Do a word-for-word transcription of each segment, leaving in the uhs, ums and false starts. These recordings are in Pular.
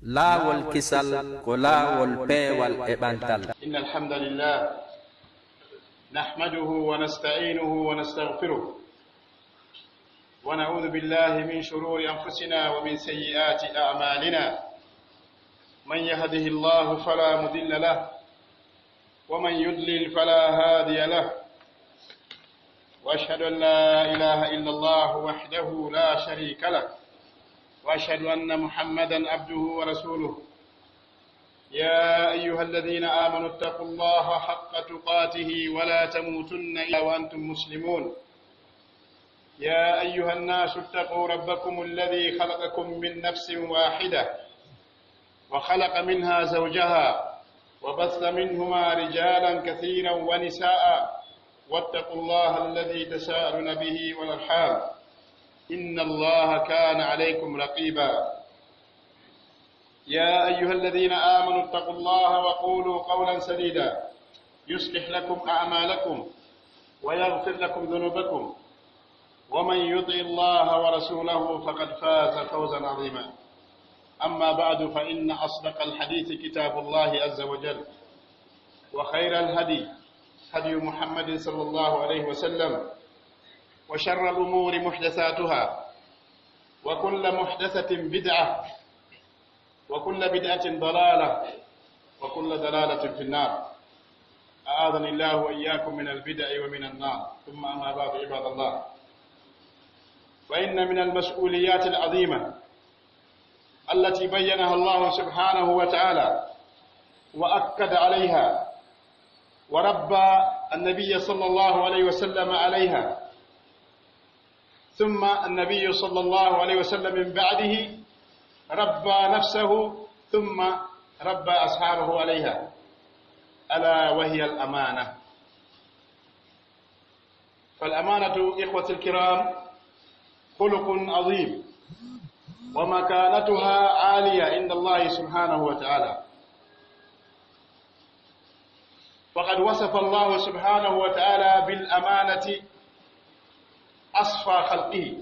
Laawol kisal ko laawol peewal e ɓantal. إن الحمد لله نحمده ونستعينه ونستغفره ونعوذ بالله من شرور أنفسنا ومن سيئات أعمالنا. من يهده الله فلا مضل له ومن يضلل فلا هادي له. وأشهد أن لا إله إلا الله وحده لا شريك له. وأشهد أن محمدا عبده ورسوله. يا أيها الذين آمنوا اتقوا الله حق تقاته ولا تموتن إلا وأنتم مسلمون. يا أيها الناس اتقوا ربكم الذي خلقكم من نفس واحدة وخلق منها زوجها وبث منهما رجالا كثيرا ونساء واتقوا الله الذي تساءلون به والأرحام إن الله كان عليكم رقيبا. يا أيها الذين آمنوا اتقوا الله وقولوا قولا سديدا يصلح لكم أعمالكم ويغفر لكم ذنوبكم ومن يطع الله ورسوله فقد فاز فوزا عظيما. أما بعد، فإن أصدق الحديث كتاب الله عز وجل، وخير الهدي هدي محمد صلى الله عليه وسلم، وشر الأمور محدثاتها، وكل محدثة بدعة، وكل بدعة ضلالة، وكل ضلالة في النار. أعاذني الله وإياكم من البدع ومن النار. ثم أما بعد، عباد الله، فإن من المسؤوليات العظيمة التي بينها الله سبحانه وتعالى وأكد عليها وربى النبي صلى الله عليه وسلم عليها، ثم النبي صلى الله عليه وسلم من بعده ربى نفسه ثم ربى أصحابه عليها، ألا وهي الأمانة. فالأمانة، إخوتي الكرام، خلق عظيم، ومكانتها عالية عند الله سبحانه وتعالى. فقد وصف الله سبحانه وتعالى بالأمانة أصفى خلقه،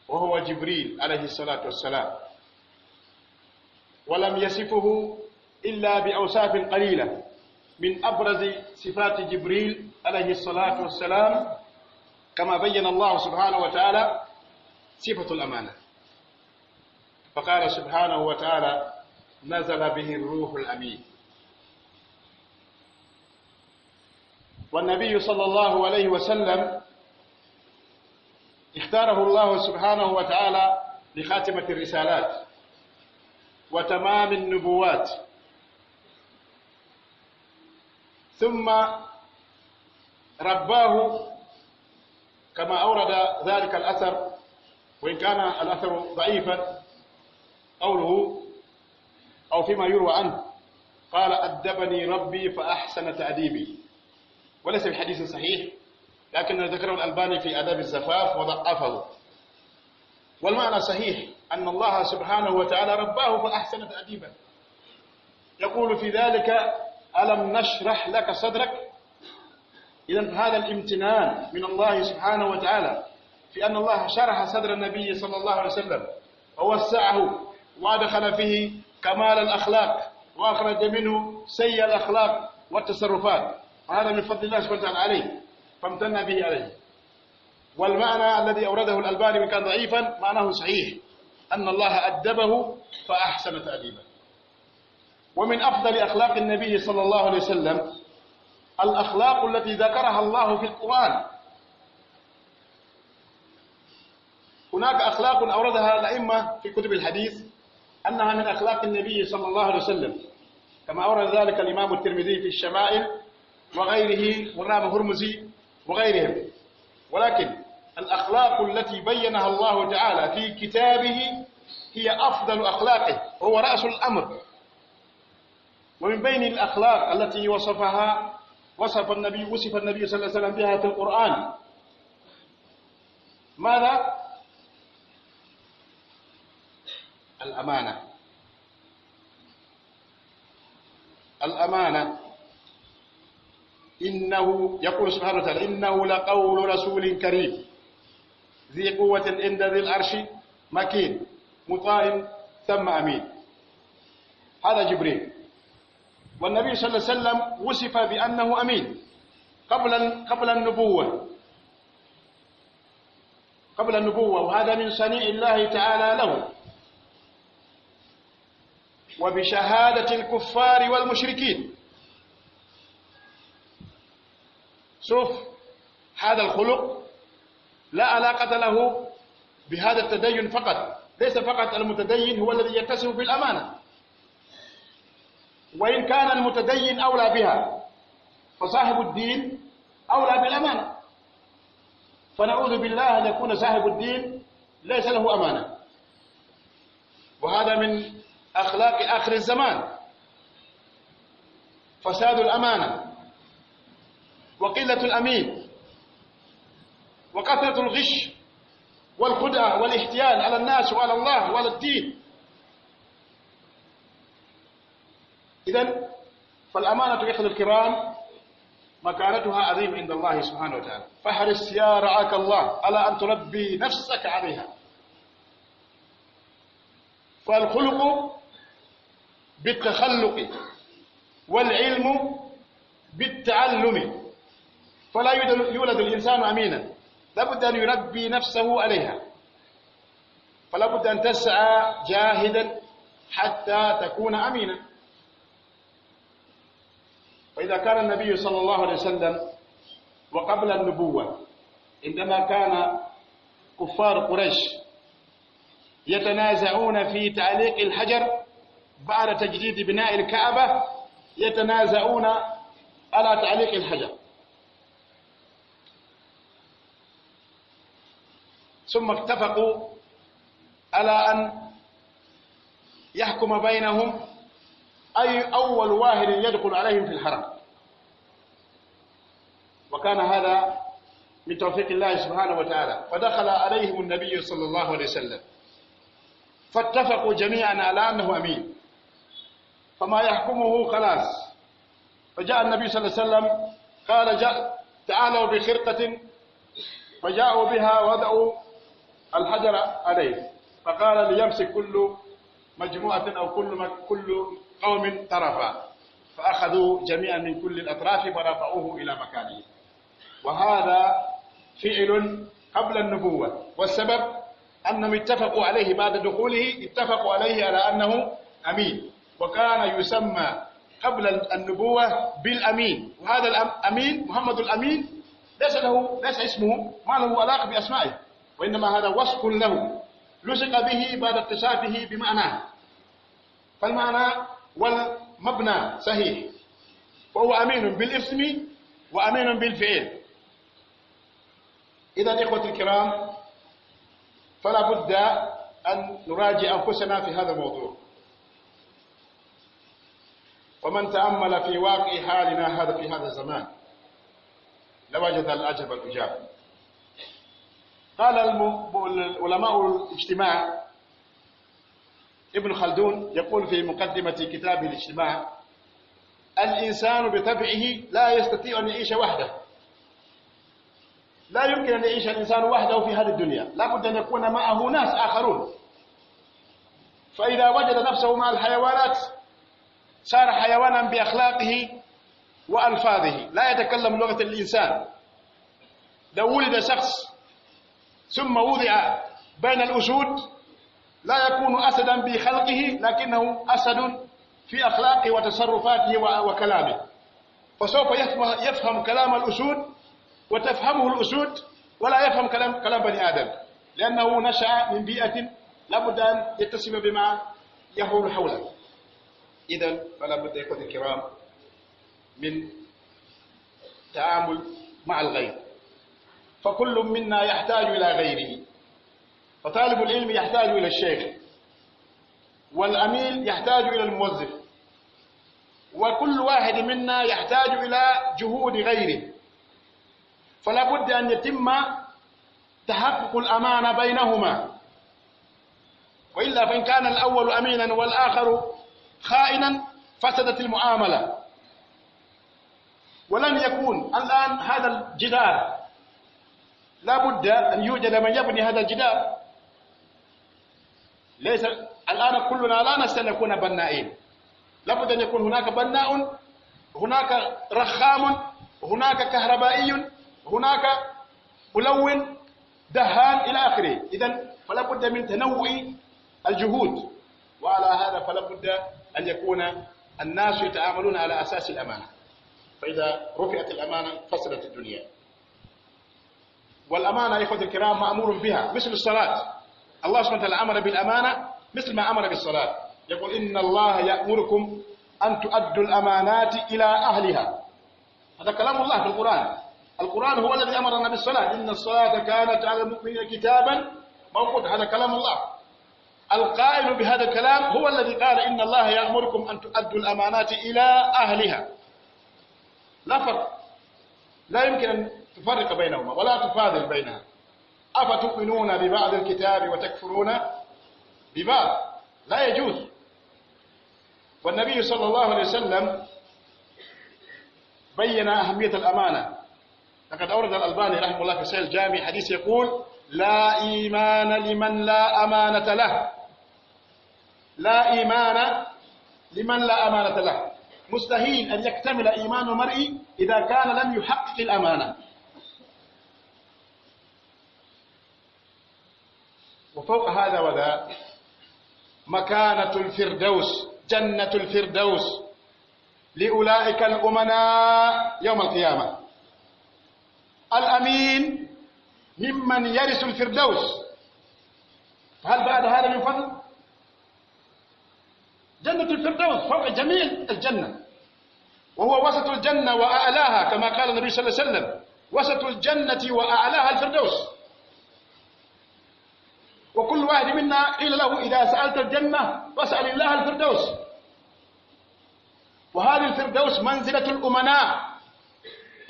وهو جبريل عليه الصلاة والسلام، ولم يصفه إلا بأوصاف قليلة. من أبرز صفات جبريل عليه الصلاة والسلام، كما بين الله سبحانه وتعالى، صفة الأمانة، فقال سبحانه وتعالى: نزل به الروح الأمين. والنبي صلى الله عليه وسلم اختاره الله سبحانه وتعالى لخاتمة الرسالات وتمام النبوات، ثم رباه كما أورد ذلك الأثر، وإن كان الأثر ضعيفا، قوله أو فيما يروى عنه، قال: أدبني ربي فأحسن تأديبي. وليس بحديث صحيح، لكن ذكره الألباني في آداب الزفاف وضعفه. والمعنى صحيح أن الله سبحانه وتعالى رباه فأحسن تأديبه. يقول في ذلك: ألم نشرح لك صدرك؟ إذن هذا الامتنان من الله سبحانه وتعالى في أن الله شرح صدر النبي صلى الله عليه وسلم ووسعه وأدخل فيه كمال الأخلاق وأخرج منه سيئ الأخلاق والتصرفات، وهذا من فضل الله سبحانه وتعالى عليه، فامتن به عليه. والمعنى الذي أورده الألباني وإن كان ضعيفا معناه صحيح، أن الله أدبه فأحسن تأديبه. ومن أفضل أخلاق النبي صلى الله عليه وسلم الأخلاق التي ذكرها الله في القرآن. هناك أخلاق أوردها الأئمة في كتب الحديث أنها من أخلاق النبي صلى الله عليه وسلم، كما أورد ذلك الإمام الترمذي في الشمائل وغيره، والإمام هرمزي وغيرهم. ولكن الأخلاق التي بينها الله تعالى في كتابه هي أفضل أخلاقه، وهو رأس الأمر. ومن بين الأخلاق التي وصفها، وصف النبي، وصف النبي صلى الله عليه وسلم بها في القرآن، ماذا؟ الأمانة. الأمانة. إنه، يقول سبحانه وتعالى: إنه لقول رسول كريم ذي قوة عند ذي العرش مكين. مطاع ثم أمين. هذا جبريل. والنبي صلى الله عليه وسلم وصف بأنه أمين قبل، قبل النبوة، قبل النبوة، وهذا من صنيع الله تعالى له وبشهادة الكفار والمشركين. شوف، هذا الخلق لا علاقة له بهذا التدين فقط. ليس فقط المتدين هو الذي يتصف بالأمانة، وإن كان المتدين أولى بها، فصاحب الدين أولى بالأمانة. فنعوذ بالله أن يكون صاحب الدين ليس له أمانة. وهذا من أخلاق آخر الزمان، فساد الأمانة، وقلة الأمين، وكثرة الغش والخدعة والاحتيال على الناس وعلى الله وعلى الدين. إذن فالأمانة، إخوة الكرام، مكانتها عظيمة عند الله سبحانه وتعالى. فاحرص يا رعاك الله على أن تربي نفسك عليها. فالخلق بالتخلق، والعلم بالتعلم، فلا يولد، يولد الإنسان أمينا، لابد أن يربي نفسه عليها، فلا بد أن تسعى جاهدا حتى تكون أمينا. فإذا كان النبي صلى الله عليه وسلم وقبل النبوة، عندما كان كفار قريش يتنازعون في تعليق الحجر بعد تجديد بناء الكعبة، يتنازعون على تعليق الحجر، ثم اتفقوا على أن يحكم بينهم أي أول واحد يدخل عليهم في الحرم، وكان هذا من توفيق الله سبحانه وتعالى، فدخل عليهم النبي صلى الله عليه وسلم، فاتفقوا جميعا على أنه أمين، فما يحكمه خلاص. فجاء النبي صلى الله عليه وسلم، قال: جاء، تعالوا بخرقة، فجاءوا بها ووضعوا الحجر عليه، فقال: ليمسك كل مجموعة أو كل م-، كل قوم طرفا، فأخذوا جميعا من كل الأطراف فرفعوه إلى مكانه. وهذا فعل قبل النبوة، والسبب أنهم اتفقوا عليه بعد دخوله، اتفقوا عليه على أنه أمين، وكان يسمى قبل النبوة بالأمين. وهذا الأم-، أمين، محمد الأمين، ليس له، ليس اسمه، ما له علاقة بأسمائه، وإنما هذا وصف له لصق به بعد اتصافه بمعناه، فالمعنى والمبنى صحيح، فهو أمين بالاسم وأمين بالفعل. إذن إخوتي الكرام، فلا بد أن نراجع أنفسنا في هذا الموضوع، ومن تأمل في واقع حالنا هذا في هذا الزمان لوجد العجب العجاب. قال الم-، علماء الاجتماع، ابن خلدون يقول في مقدمة كتابه الاجتماع: الإنسان بطبعه لا يستطيع أن يعيش وحده. لا يمكن أن يعيش الإنسان وحده في هذه الدنيا، لا بد أن يكون معه ناس آخرون. فإذا وجد نفسه مع الحيوانات، صار حيوانا بأخلاقه وألفاظه، لا يتكلم لغة الإنسان. لو ولد شخص ثم وضع بين الأسود، لا يكون أسدا بخلقه، لكنه أسد في أخلاقه وتصرفاته و-، وكلامه. فسوف يفهم، يفهم كلام الأسود، وتفهمه الأسود، ولا يفهم كلام، كلام بني آدم، لأنه نشأ من بيئة لا بد أن يتسم بما يحول حوله. إذن فلا بد، إخوتي الكرام، من التعامل مع الغير، فكل منا يحتاج إلى غيره، فطالب العلم يحتاج إلى الشيخ، والعميل يحتاج إلى الموظف، وكل واحد منا يحتاج إلى جهود غيره، فلا بد أن يتم تحقق الأمانة بينهما، وإلا فإن كان الأول أمينا والآخر خائنا فسدت المعاملة، ولن يكون الآن هذا الجدار، لا بد أن يوجد من يبني هذا الجدار، ليس، الآن كلنا لا نستطيع أن نكون بنائين. لابد أن يكون هناك بناء، هناك رخام، هناك كهربائي، هناك ملون، دهان، إلى آخره. إذن فلا بد من تنوع الجهود، وعلى هذا فلا بد أن يكون الناس يتعاملون على أساس الأمانة، فإذا رفعت الأمانة فسدت الدنيا. والأمانة يا إخوتي الكرام مأمور بها مثل الصلاة. الله سبحانه وتعالى أمر بالأمانة مثل ما أمر بالصلاة، يقول: إن الله يأمركم أن تؤدوا الأمانات إلى أهلها. هذا كلام الله في القرآن. القرآن هو الذي أمرنا بالصلاة: إن الصلاة كانت على المؤمنين كتابا موقوتا. هذا كلام الله. القائل بهذا الكلام هو الذي قال: إن الله يأمركم أن تؤدوا الأمانات إلى أهلها. لا فرق، لا يمكن أن تفرق بينهما ولا تفاضل بينها. أفتؤمنون ببعض الكتاب وتكفرون ببعض؟ لا يجوز. والنبي صلى الله عليه وسلم بين أهمية الأمانة. لقد أورد الألباني رحمه الله في صحيح الجامع حديث يقول: لا إيمان لمن لا أمانة له. لا إيمان لمن لا أمانة له. مستحيل أن يكتمل إيمان المرء إذا كان لم يحقق الأمانة. وفوق هذا وذا، مكانة الفردوس، جنة الفردوس، لأولئك الأمناء يوم القيامة. الأمين ممن يرث الفردوس، فهل بعد هذا من فضل؟ جنة الفردوس فوق جميع الجنة، وهو وسط الجنة وأعلاها، كما قال النبي صلى الله عليه وسلم: وسط الجنة وأعلاها الفردوس. وكل واحد منا قيل له: إذا سألت الجنة فاسأل الله الفردوس. وهذه الفردوس منزلة الأمناء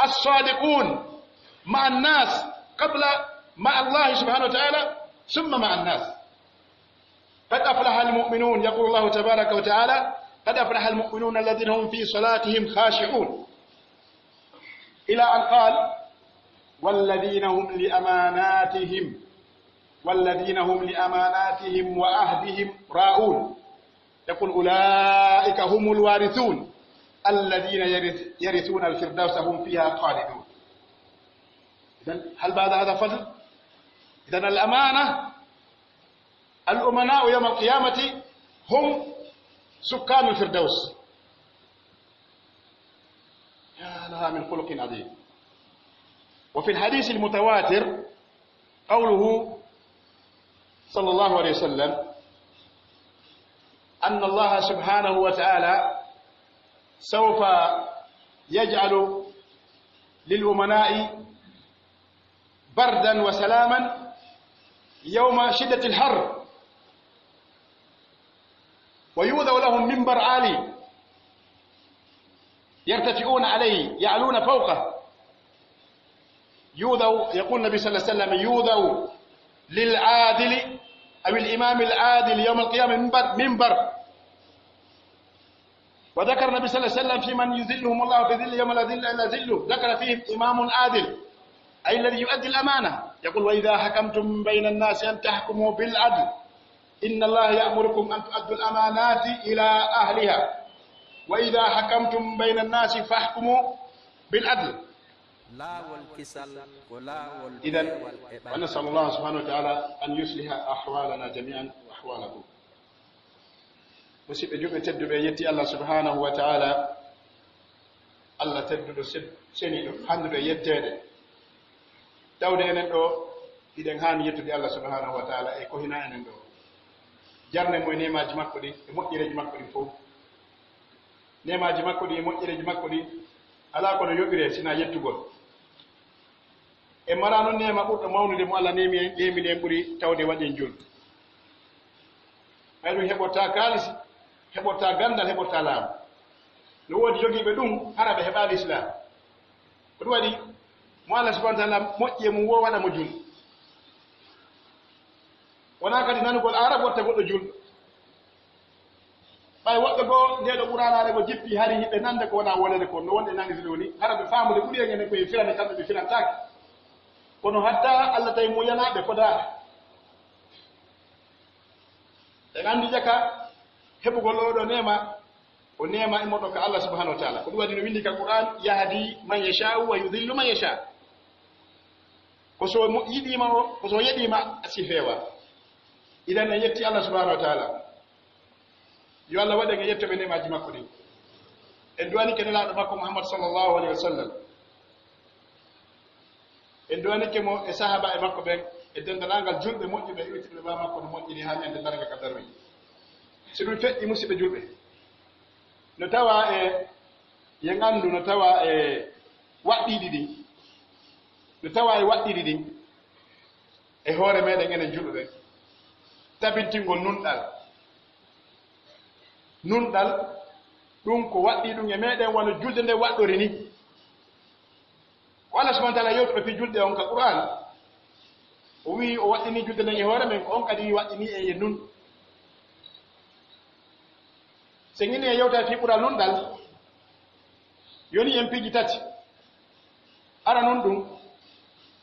الصادقون مع الناس، قبل مع الله سبحانه وتعالى ثم مع الناس. قد أفلح المؤمنون، يقول الله تبارك وتعالى: قد أفلح المؤمنون الذين هم في صلاتهم خاشعون. إلى أن قال: والذين هم لأماناتهم، والذين هم لأماناتهم وعهدهم راعون. يقول: أولئك هم الوارثون الذين يرث-، يرثون الفردوس هم فيها خالدون. إذن هل بعد هذا فضل؟ إذن الأمانة، الأمناء يوم القيامة هم سكان الفردوس. يا لها من خلق عظيم. وفي الحديث المتواتر قوله صلى الله عليه وسلم أن الله سبحانه وتعالى سوف يجعل للأمناء بردا وسلاما يوم شدة الحر، ويوضع لهم منبر عالي يرتفعون عليه، يعلون فوقه. يوضع، يقول النبي صلى الله عليه وسلم: يوضع للعادل أو الإمام العادل يوم القيامة منبر، منبر. وذكر النبي صلى الله عليه وسلم في من يظلهم الله في ظله يوم لا ظل إلا ظله، ذكر فيهم إمام عادل، أي الذي يؤدي الأمانة. يقول: وإذا حكمتم بين الناس أن تحكموا بالعدل، إن الله يأمركم أن تؤدوا الأمانات إلى أهلها، وإذا حكمتم بين الناس فاحكموا بالعدل. Laawol kisal ko laawol peewal e ɓandu. إذن، ونسأل الله سبحانه وتعالى أن يصلح أحوالنا جميعا وأحوالكم. Musidɓe julɓe tedduɓe, yetti Allah subhanahu wa ta'ala, Allah tedduɗo, sed-, seniɗo, handuɗo e yetteede. Tawde enen ɗo, hiɗen haani yettude Allah subhanahu wa ta'ala e ko hina enen ɗo. Jarne mo e neemaaji makko ɗin, e moƴƴereeji makko ɗin fof. Neemaaji makko ɗin e moƴƴereeji makko ɗin, alaa kono yoɓiree sinaa yettugol. En maraa non neema ɓurɗo mawnude mo Allah neemi en, neemini en ɓuri tawde waɗi en julɓe. Ɓay ɗum heɓortaa kaalisi, heɓortaa ganndal, heɓortaa laamu. No woodi jogiiɓe ɗum, hara ɓe heɓaali Islaam. Ko ɗum waɗi, mo Allah subhanahu wa ta'ala moƴƴi e mum, wo waɗa mo julɗo. Wonaa kadi nanugol Aarab watta goɗɗo julɗo. Ɓay woɓɓe goo, ndee ɗoo Qur'aanaare ngo jippi, hari hiɓe nande ko wonaa wolede ko, no wonde nangirde woni, hara ɓe faamude ɓuri en enen ko en firane, kamɓe ɓe firantaake. Kono hatta Allah tawi muyanaa ɓe fodaa. En anndi jaka heɓugol oo ɗoo neema, o neema immorɗo ka Allah subhanahu wa ta'ala. Ko ɗum waɗi no winndi ka Qur'an, "Yahdi man yasha'u wa yudillu man yasha." Ko so mo yiɗiima o, ko so yeɗiima a si feewa. Idan en yetti Allah subhanahu wa ta'ala. Yo Allah waɗen e yettoɓe neemaaji makko ɗin. En duwanike Nelaaɗo makko Muhammad sallallahu alaihi wa sallam. En duwanike mo e sahaabaaɓe makko ɓen, e denndaangal julɓe moƴƴuɓe, iwitiiɓe ɓaawo makko no moƴƴiri haa ñande darnga ka daroyi. Si ɗum feƴƴi, musiɓɓe julɓe, no tawa e, yen anndu, no tawa e waɗɗiiɗi ɗin, no tawa e waɗɗiiɗi ɗin e hoore meɗen enen julɓe ɓen, tabintingol nunɗal. Nunɗal, ɗum ko waɗɗii ɗum e meɗen wano julde nde waɗɗori ni. Ko Allah subhanahu wa ta'ala yewtuɗo fii julde on ka Qur'an. O wi'i o waɗɗini julde nden e hoore men, ko on kadi waɗɗini en e nun. Sen inni e yewta fii ɓural nunɗal, yoni en piiji tati. Ara nun ɗum,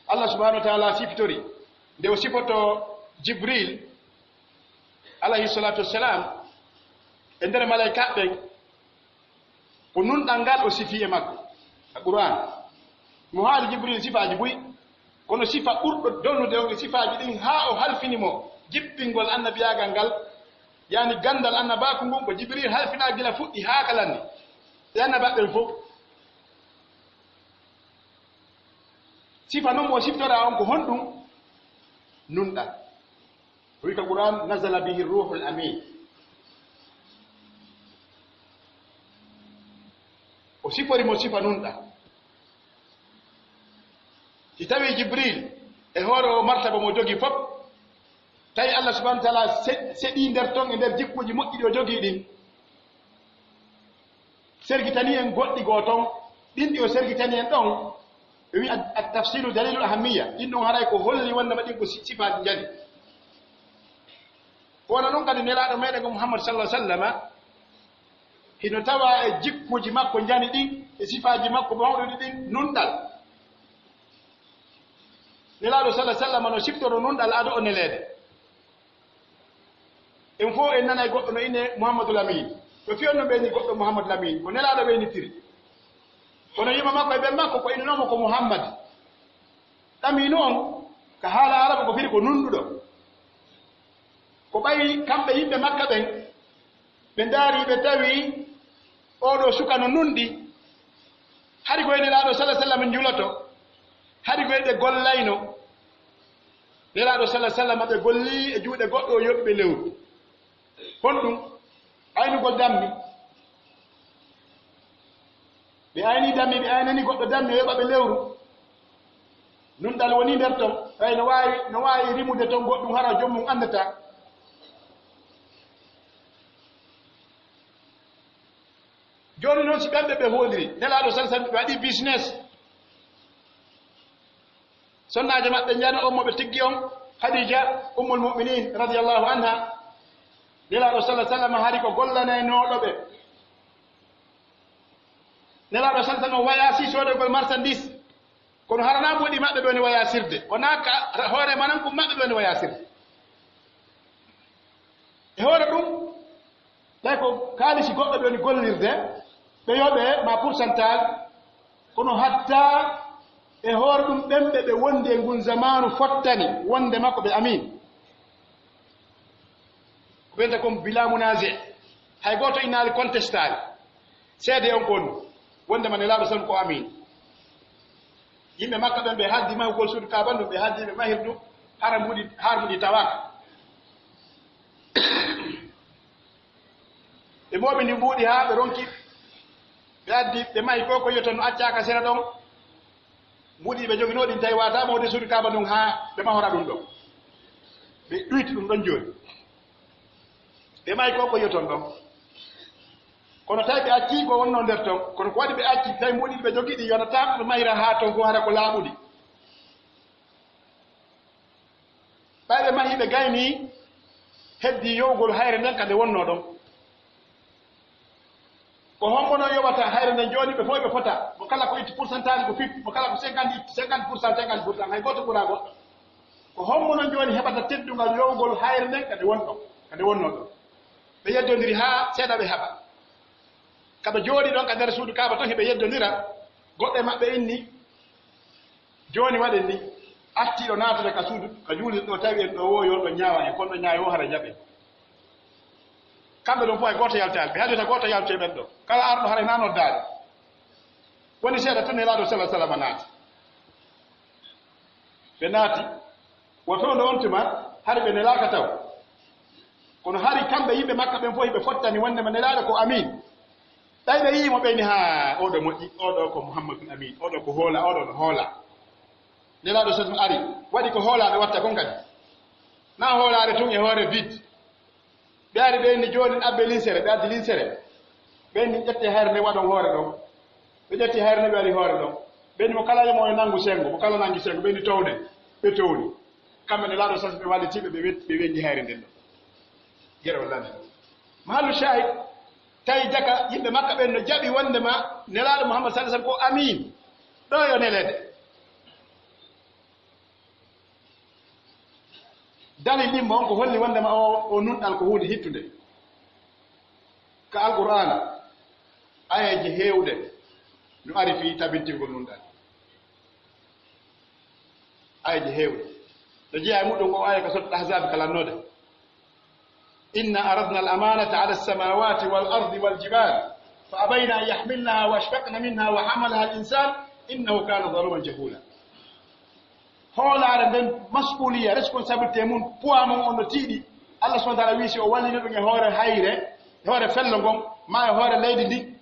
Allah subhanahu wa ta'ala sifitori, nde o sifoto Jibril, alayhi salatu wassalam, e nder malaykaaɓe ɓen, ko nunɗal ngal o sifii e makko. A Qur'an, mo haali Jibril sifaaji buy, kono sifa ɓurɗo dolnude on e sifaaji ɗin haa o halfini mo jippingol annabiyaagal ngal, yani ganndal annabaaku ngun, ko Jibril halfinaa gila fuɗɗi haa ka lanni. E annabaaɓe ɓen fof. Sifa non mo siftora on ko honɗum? Nunɗal. O wi'i ka Qur'an, "Nazala bihi ruhul amin." O sifori mo sifa nunɗal. Si tawi Jibril e hoore o martaba mo jogi fof, tawi Allah subhanahu wa ta'ala se-, seɗii nder ton e nder jikkuuji moƴƴi ɗi o jogii ɗin, sergitani en goɗɗi goo ton, ɗin ɗi o sergitani en ɗon, ɓe wi'i at-, at-tafsilu dalilul ahammiya, ɗin ɗon haray ko holli wonde ma ɗin ko si-, sifaaji njani. Ko wano ɗon kadi Nelaaɗo meɗen ko Muhammad sallallahu alaihi wasallama, hino tawa e jikkuuji makko njani ɗin, e sifaaji makko mawɗuɗi ɗin, nunɗal. Nelaaɗo sallallahu alaihi wasallama no siftoro nunɗal ado o neleede. En fof en nanay goɗɗo no ine Muhammadul Amin. Ko fii on no ɓeyni goɗɗo Muhammadul Amin. Ko Nelaaɗo ɓeynitiri. Kono yimɓe makko e ɓen makko ko innunoo mo ko Muhammad. Amiinu on, ka haala Arabu ko firi ko nunɗuɗo. Ko ɓay kamɓe yimɓe Makka ɓen, ɓe ndaari, ɓe tawi oo ɗoo suka no nunɗi. Hari ko e Nelaaɗo sallallahu alaihi wasallam njuloto. Hari ko e ɓe gollayno. Nelaaɗo sallallahu alaihi wasallam ɓe golli e juuɗe goɗɗo, o yoɓi ɓe lewru. Honɗum? Aynugol dammi. Ɓe ayni dammi, ɓe aynani goɗɗo dammi, o yoɓa ɓe lewru. Nunɗal woni nder ton. Tawi no waawi, no waawi rimude ton goɗɗum, hara joom mum anndataa. Jooni non, si ɓen ɓe ɓe hooliri, Nelaaɗo sallallahu alaihi wasallam ɓe waɗi business. Sonnaajo maɓɓe njano on mo ɓe tiggi on, Khadija, Ummul Mu'minin, radiyallahu anha. Nelaaɗo sallallahu alaihi wasallam hari ko gollanaynooɗo ɓe. Nelaaɗo sallallahu alaihi wasallam waya si soodagol marchandise. Kono harana mbuuɗi maɓɓe ɓe woni waya sirde. Ko naa ka hoore manan ko maɓɓe ɓe woni waya sirde. E hoore ɗum, tawi ko kaalisi goɗɗo ɓe woni gollirde, ɓe yoɓe ma pourcentage, kono hatta e hoore ɗum ɓen ɓe ɓe wondi e ngun zamaanu fottani wonde makko ɓe amin. Ko ɓen ta kon bila munaze, hay gooto inaali contestaali. Seede on kon wonde ma Nelaaɗo san ko amin. Yimɓe Makka ɓen ɓe haddi mahugol suudu Kaaba ndun, ɓe haddi ɓe mahir ndu, hara mbuuɗi, har mbuuɗi tawaaka. Ɓe mooɓi ndi mbuuɗi haa ɓe ronki, ɓe addi, ɓe mahi ko ko yi'oton no accaaka sera ɗon. Mbuuɗi ɓe joginoo ɗin tawi waawataa mawde suudu Kaaba ndun haa ɓe mahora ɗun ɗon. Ɓe ɗuyti ɗun ɗon jooni. Ɓe mahi ko ko yi'oton ɗon. Kono tawi ɓe accii ko wonnoo nder ton, kono ko waɗi ɓe acci, tawi mbuuɗi ɓe jogii ɗi yonataa ɓe mahira haa ton ko hara ko laaɓuɗi. Ɓay ɓe mahii ɓe gaynii, heddii yowgol hayre nden ka nde wonnoo ɗon. Ko hombo non yoɓata hayre nden jooni? Ɓe fow ɓe fota, mo kala ko itti pourcentage ko fifty, mo kala ko cinquante itti, cinquante pour cent, cinquante pour cent, hay gooto ɓuraa goɗɗo. Ko hombo non jooni heɓata teddungal yowgol hayre nden ka nde wonnoo? Ka nde wonnoo ɗon, ɓe yeddondiri haa seeɗa ɓe haɓa. Ka ɓe jooɗii ɗon ka nder suudu Kaaba ton, hiɓe yeddondira, goɗɗo e maɓɓe inni, "Jooni waɗen ni, artiiɗo naatude ka suudu, ka juulirɗe ɗoo, tawi en ɗoo woo, yo ɗon ñaawa en, kon ɗon ñaawi woo hara jaɓen." Kamɓe ɗon fof hay gooto yaltaali, ɓe haɗi wota gooto yaltu e ɓen ɗoo. Kala arɗo haray na noddaade. Woni seeɗa tun Nelaaɗo sallallaahu alayhi wa sallam naati. Ɓe naati, wo fewndo on tuma, hari ɓe nelaaka taw. Kono hari kamɓe yimɓe Makka ɓen fof, hiɓe fottani wonndema Nelaaɗo ko Amiin. Ɓay ɓe yi'i mo, ɓe ni, "Haa, oo ɗoo moƴƴi, oo ɗoo ko Muhammadun Amiin, oo ɗoo ko hoola, oo ɗoo no hoola." Nelaaɗo sallallaahu alayhi wa sallam ari, waɗi ko hoolaaɓe watta kon kadi. Na hoolaare tun e hoore vide. Ɓe ari, ɓe inni, "Jooni abbee linsere." Ɓe addi linsere. Ɓe inni, "Ƴettee hayre nde, waɗon hoore ɗon." Ɓe ƴetti hayre nde, ɓe waɗi hoore ɗon. Ɓe inni, "Mo kala mo e nanngu senngo, mo kala nanngi senngo." Ɓe inni, "Townen." Ɓe towni. Kamɓe Nelaaɗo sallallaahu alayhi wa sallam, ɓe walliti ɓe, ɓe, ɓe wennji hayre nden ɗon. Gere wallande. Mahallu shahid, tawi jaka yimɓe Makka ɓen no jaɓi wonndema Nelaaɗo Muhammad sallallaahu alayhi wa sallam ko Amiin. Ɗoo yo neleede. Dalil ɗimmo on ko holli wonndema o, o nunɗal ko huunde hittunde. Ka Alqur'aana, aayeeje heewɗe no ari fii tabintingol nunɗal. Aayeeje heewɗe. No jeyaa e muɗum o aaya ka Suuratul Ahzaabi ka lannoode. "Inna aradna al-amaanata ala as-samaawaati wal ardi wal jibaal, fa abayna an yahmilnaha wa ashfaqna minha wa hamalaha al-insaan, innahu kaana zaluuman jahuula." Hoolaare nden, mas'uuliya, responsabilité mun, poids mun on no tiiɗi. Allah subhaanahu wa ta'aalaa wi'i, si o wallini ɗum e hoore hayre, e hoore fello ngon, maa e hoore leydi ndin,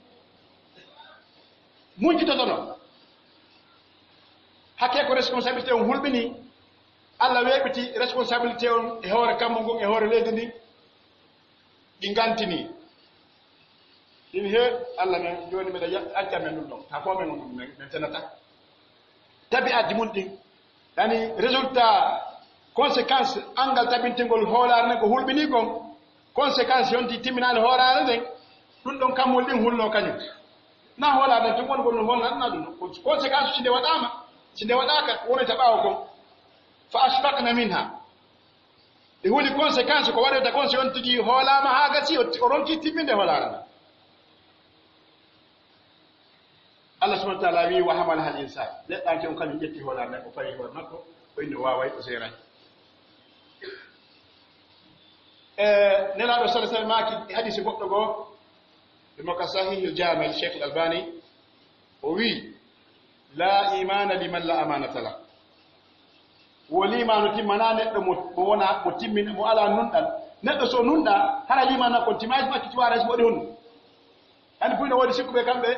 muncitotono. Hakkee ko responsabilité on hulɓini, Allah weeɓiti responsabilité on e hoore kammu ngon, e hoore leydi ndin. Ɗi ngantinii. Ɗin he, Allah men, jooni miɗa ya-, acca men ɗum ɗon. Taa fof men on ɗum, men, men tenata. Tabi'aji mun ɗin, yani résultat, conséquence, anngal tabintingol hoolaare nden ko hulɓinii kon, conséquence yonti timminaali hoolaare nden, ɗum ɗon kammuli ɗin hulnoo kañum. Na hoolaare nden tun woni ko ɗum holnata ɗum. Ko conséquence si nde waɗaama, si nde waɗaaka, wonata ɓaawo kon. Fa ashfaqna minha. Ɗi huli conséquence ko waɗirta kon si on tigi hoolaama haa gasi, o, o ronki timminde hoolaare nden. Allah subhaanahu wa ta'aalaa wi'i, "Wa hamalaha al-insaan." Neɗɗanke on kañum ƴetti hoolaare nden, o fawi hoore makko, o inni o waaway, o seeray. E Nelaaɗo sallallaahu alayhi wa sallam maaki e hadiisi goɗɗo goo, ɓe mo ka Sahiihul Jaami' Sheikh Al-Albani, o wi'i, "Laa iimaana liman laa amaanata lah." Wo liimaanu timmanaa neɗɗo mo, mo wona, mo timmin-, mo alaa nunɗal. Neɗɗo so nunɗaa, hara liimaanu makko on timmaay, makki tiwaara, hay so waɗi honɗun. Hani buy no woodi sikkuɓe kamɓe,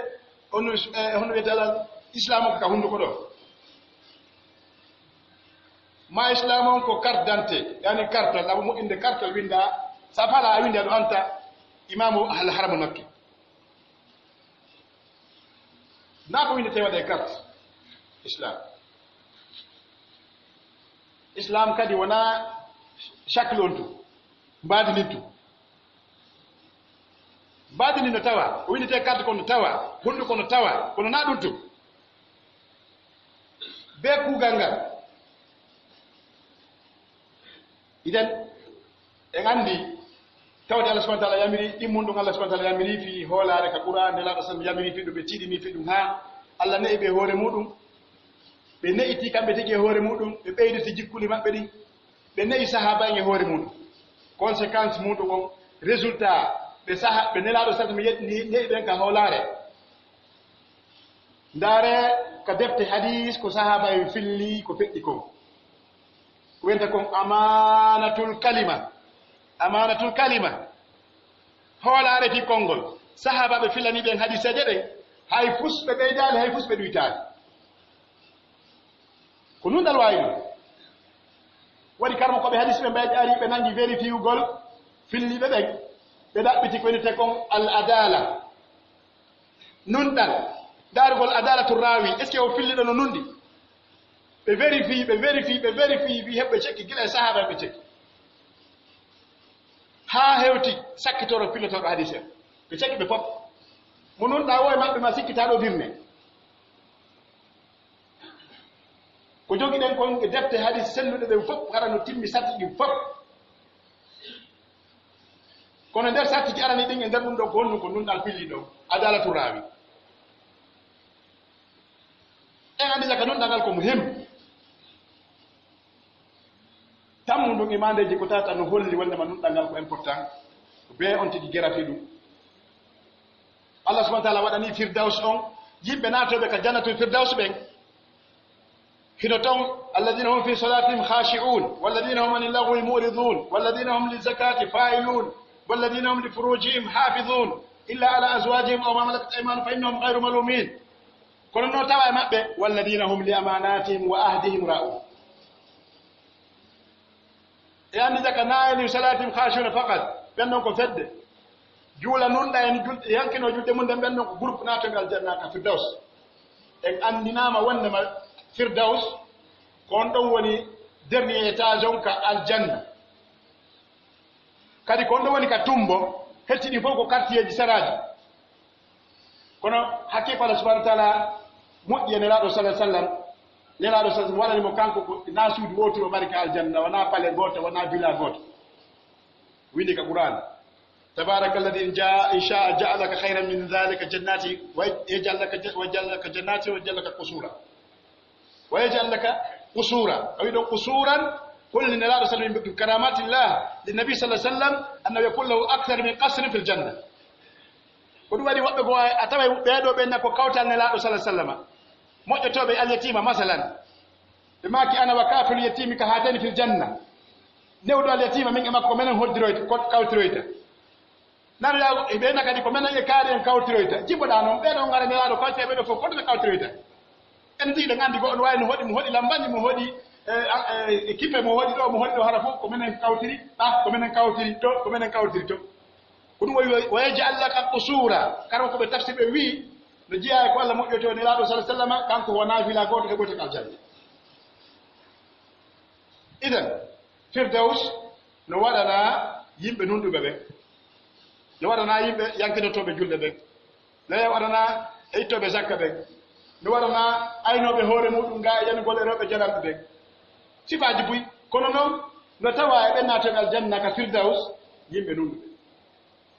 on, eh, hono wi'etee alal, Islaamu ko ka hunnduko ɗoo. Ma Islaamu on ko carte d'identité, yani kartal, awa moƴƴinde kartal winndaa, sa faalaa a winndaa ɗo anta Imaamu Al Haram Makki. Na ko winndetee waɗee carte Islam. Islam kadi wonaa shakl on tun, mbaadi ndin tun. Mbaadi ndin no tawaa, ko winndetee carte kon no tawaa, hunnduko no tawaa, kono na ɗum tun. Bee kuugal ngal. Idan, en anndi, tawde Allah subhanahu wa ta'ala yamiri, ɗimmun ɗum Allah subhanahu wa ta'ala yamiri fii hoolaare ka Qur'an, Nelaaɗo sallam yamiri fii ɗum, ɓe tiiɗini fii ɗum, haa Allah ne'i ɓe e hoore muɗum, ɓe ne'itii kamɓe tigi e hoore muɗum, ɓe ɓeyditi jikkuli maɓɓe ɗin, ɓe ne'i sahaaba en e hoore muɗum. Conséquence muɗum on, résultat, ɓe saha-, ɓe Nelaaɗo sallam ye-, ni-, ne'i ɓen ka hoolaare. Ndaaree ka defte hadiis ko sahaaba en filli ko feƴƴi kon. Ko wiyetee kon amaanatul kalima. Amaanatul kalima. Hoolaare fii konngol. Sahaabaaɓe fillanii ɓen hadiiseeje ɗen, hay fus ɓe ɓeydaali, hay fus ɓe ɗuytaali. Ko nunɗal waawi ɗum. Waɗi karamokooɓe hadiis ɓe mbayɓe ari, ɓe nangi vérifiugol, filliiɓe ɓen. Ɓe ɗaɓɓiti ko wiyetee kon al adaala. Nunɗal, ndaarugol adaalatu raawi, est-ce que o filliiɗo no nunɗi? Ɓe vérifié, ɓe vérifié, ɓe vérifié, wi heɓɓe cekki, gila e sahaaba ɓe cekki. Haa hewti sakkitoro fillotooɗo hadiis en. Ɓe cekki ɓe fof. Mo nunɗaa woo e maɓɓe ma sikkitaa ɗo dirne. Ko jogiɗen kon e defte hadiis selluɗe ɗen fof, hara no timmi sarti ɗin fof. Kono nder sartiji arani ɗin e nder ɗum ɗo ko honɗum? Ko nunɗal filli ɗon, adalatu raawi. En anndi jaka nunɗal ngal ko muhim. Tammu ndun e maandeeji ko tata no holli wonde ma nunɗal ngal ko important. Ko bee on tigi gera fii ɗum. Allah subhanahu wa ta'ala waɗani Firdaus on yimɓe naatooɓe ka jannatul Firdaus ɓen. Hino ton, "Alladhina hum fi salatihim khashi'un, walladhina hum anil lagwi mu'ridun, walladhina hum lizakati fa'ilun, walladhina hum li furujihim hafidhun, illa ala azwajihim aw ma malakat aymanuhum fa innahum ghayru malumin." Kono no tawa e maɓɓe, "Walladhina hum li amanatihim wa ahdihim ra'un." E anndi jaka, "Na hum fi salatihim khashi'un faqat." Ɓen ɗon ko fedde. Juula nunɗa en julde, yankinoo julde mum nden, ɓen ɗon ko groupe naatoɓe aljanna ka Firdaus. En anndinaama wonde ma Firdaus, ko on ɗon woni dernier étage on ka aljanna. Kadi ko on ɗon woni ka tumbo, hetti ɗin fof ko quartierji seraaji. Kono hakkee ko Allah subhanahu wa ta'ala moƴƴi e Nelaaɗo sallallahu alaihi wasallam, Nelaaɗo sallallahu alaihi wasallam waɗani mo kanko ko na suudu wootu o mari ka aljanna, wona pale gooto, wona villa gooto. Windi ka Qur'an, "Tabaraka alladhi in ja-, in sha'a ja'ala laka khayran min dhalika jannati wa yaj'al laka ja-, wa yaj'al laka jannati wa yaj'al laka qusura." "Wa yaj'al laka qusura." A wi ɗon qusuran, holli Nelaaɗo sallallahu alaihi wasallam, "Karamatillah lin nabi sallallahu alaihi wasallam annahu yakun lahu akthar min qasrin fil janna." Ko ɗum waɗi woɓɓe goo a taway ɓee ɗoo ɓen na ko kawtal Nelaaɗo sallallahu alaihi wasallam. Moƴƴotooɓe al-yatiima, masalan, ɓe maaki, "Ana wa kafilul yatiimi ka haatayni fil janna." Newɗo al-yatiima, min e makko, ko menen hoddiroyta, ko kawtiroyta. Nano yaa, e ɓe na kadi, ko menen e kaari en kawtiroyta. Jiboɗaa non, ɓee ɗoo ngara Nelaaɗo kawti, ɓee ɗoo fof, ko ɗum ɓe kawtiroyta. En ndi ɗen anndi goɗɗo no waawi no hoɗi, mo hoɗi lambanji, mo hoɗi, eh, a-, eh, kipe, mo hoɗi ɗo, mo hoɗi ɗo, hara fof ko menen kawtiri, ah, ko menen kawtiri to, ko menen kawtiri to. Ko ɗum waɗi, "Wa yaj'al laka qusura." Kara ko ɓe tafsir ɓe wi'i, no jeyaa e ko Allah moƴƴoto e Nelaaɗo sallallahu alaihi wasallam, kanko wona villa gooto heɓoyta ka aljanna. Idan, Firdaus no waɗana yimɓe nunɗuɓe ɓen, no waɗana yimɓe yankinotooɓe julde ɓen, no waɗana e ittooɓe zakka ɓen, no waɗana aynooɓe hoore muɗum ga e yanugol e rewɓe jananɓe ɓen. Sifaaji buy, kono non no tawa e ɓen naatoɓe aljanna ka Firdaus, yimɓe nunɗuɓe.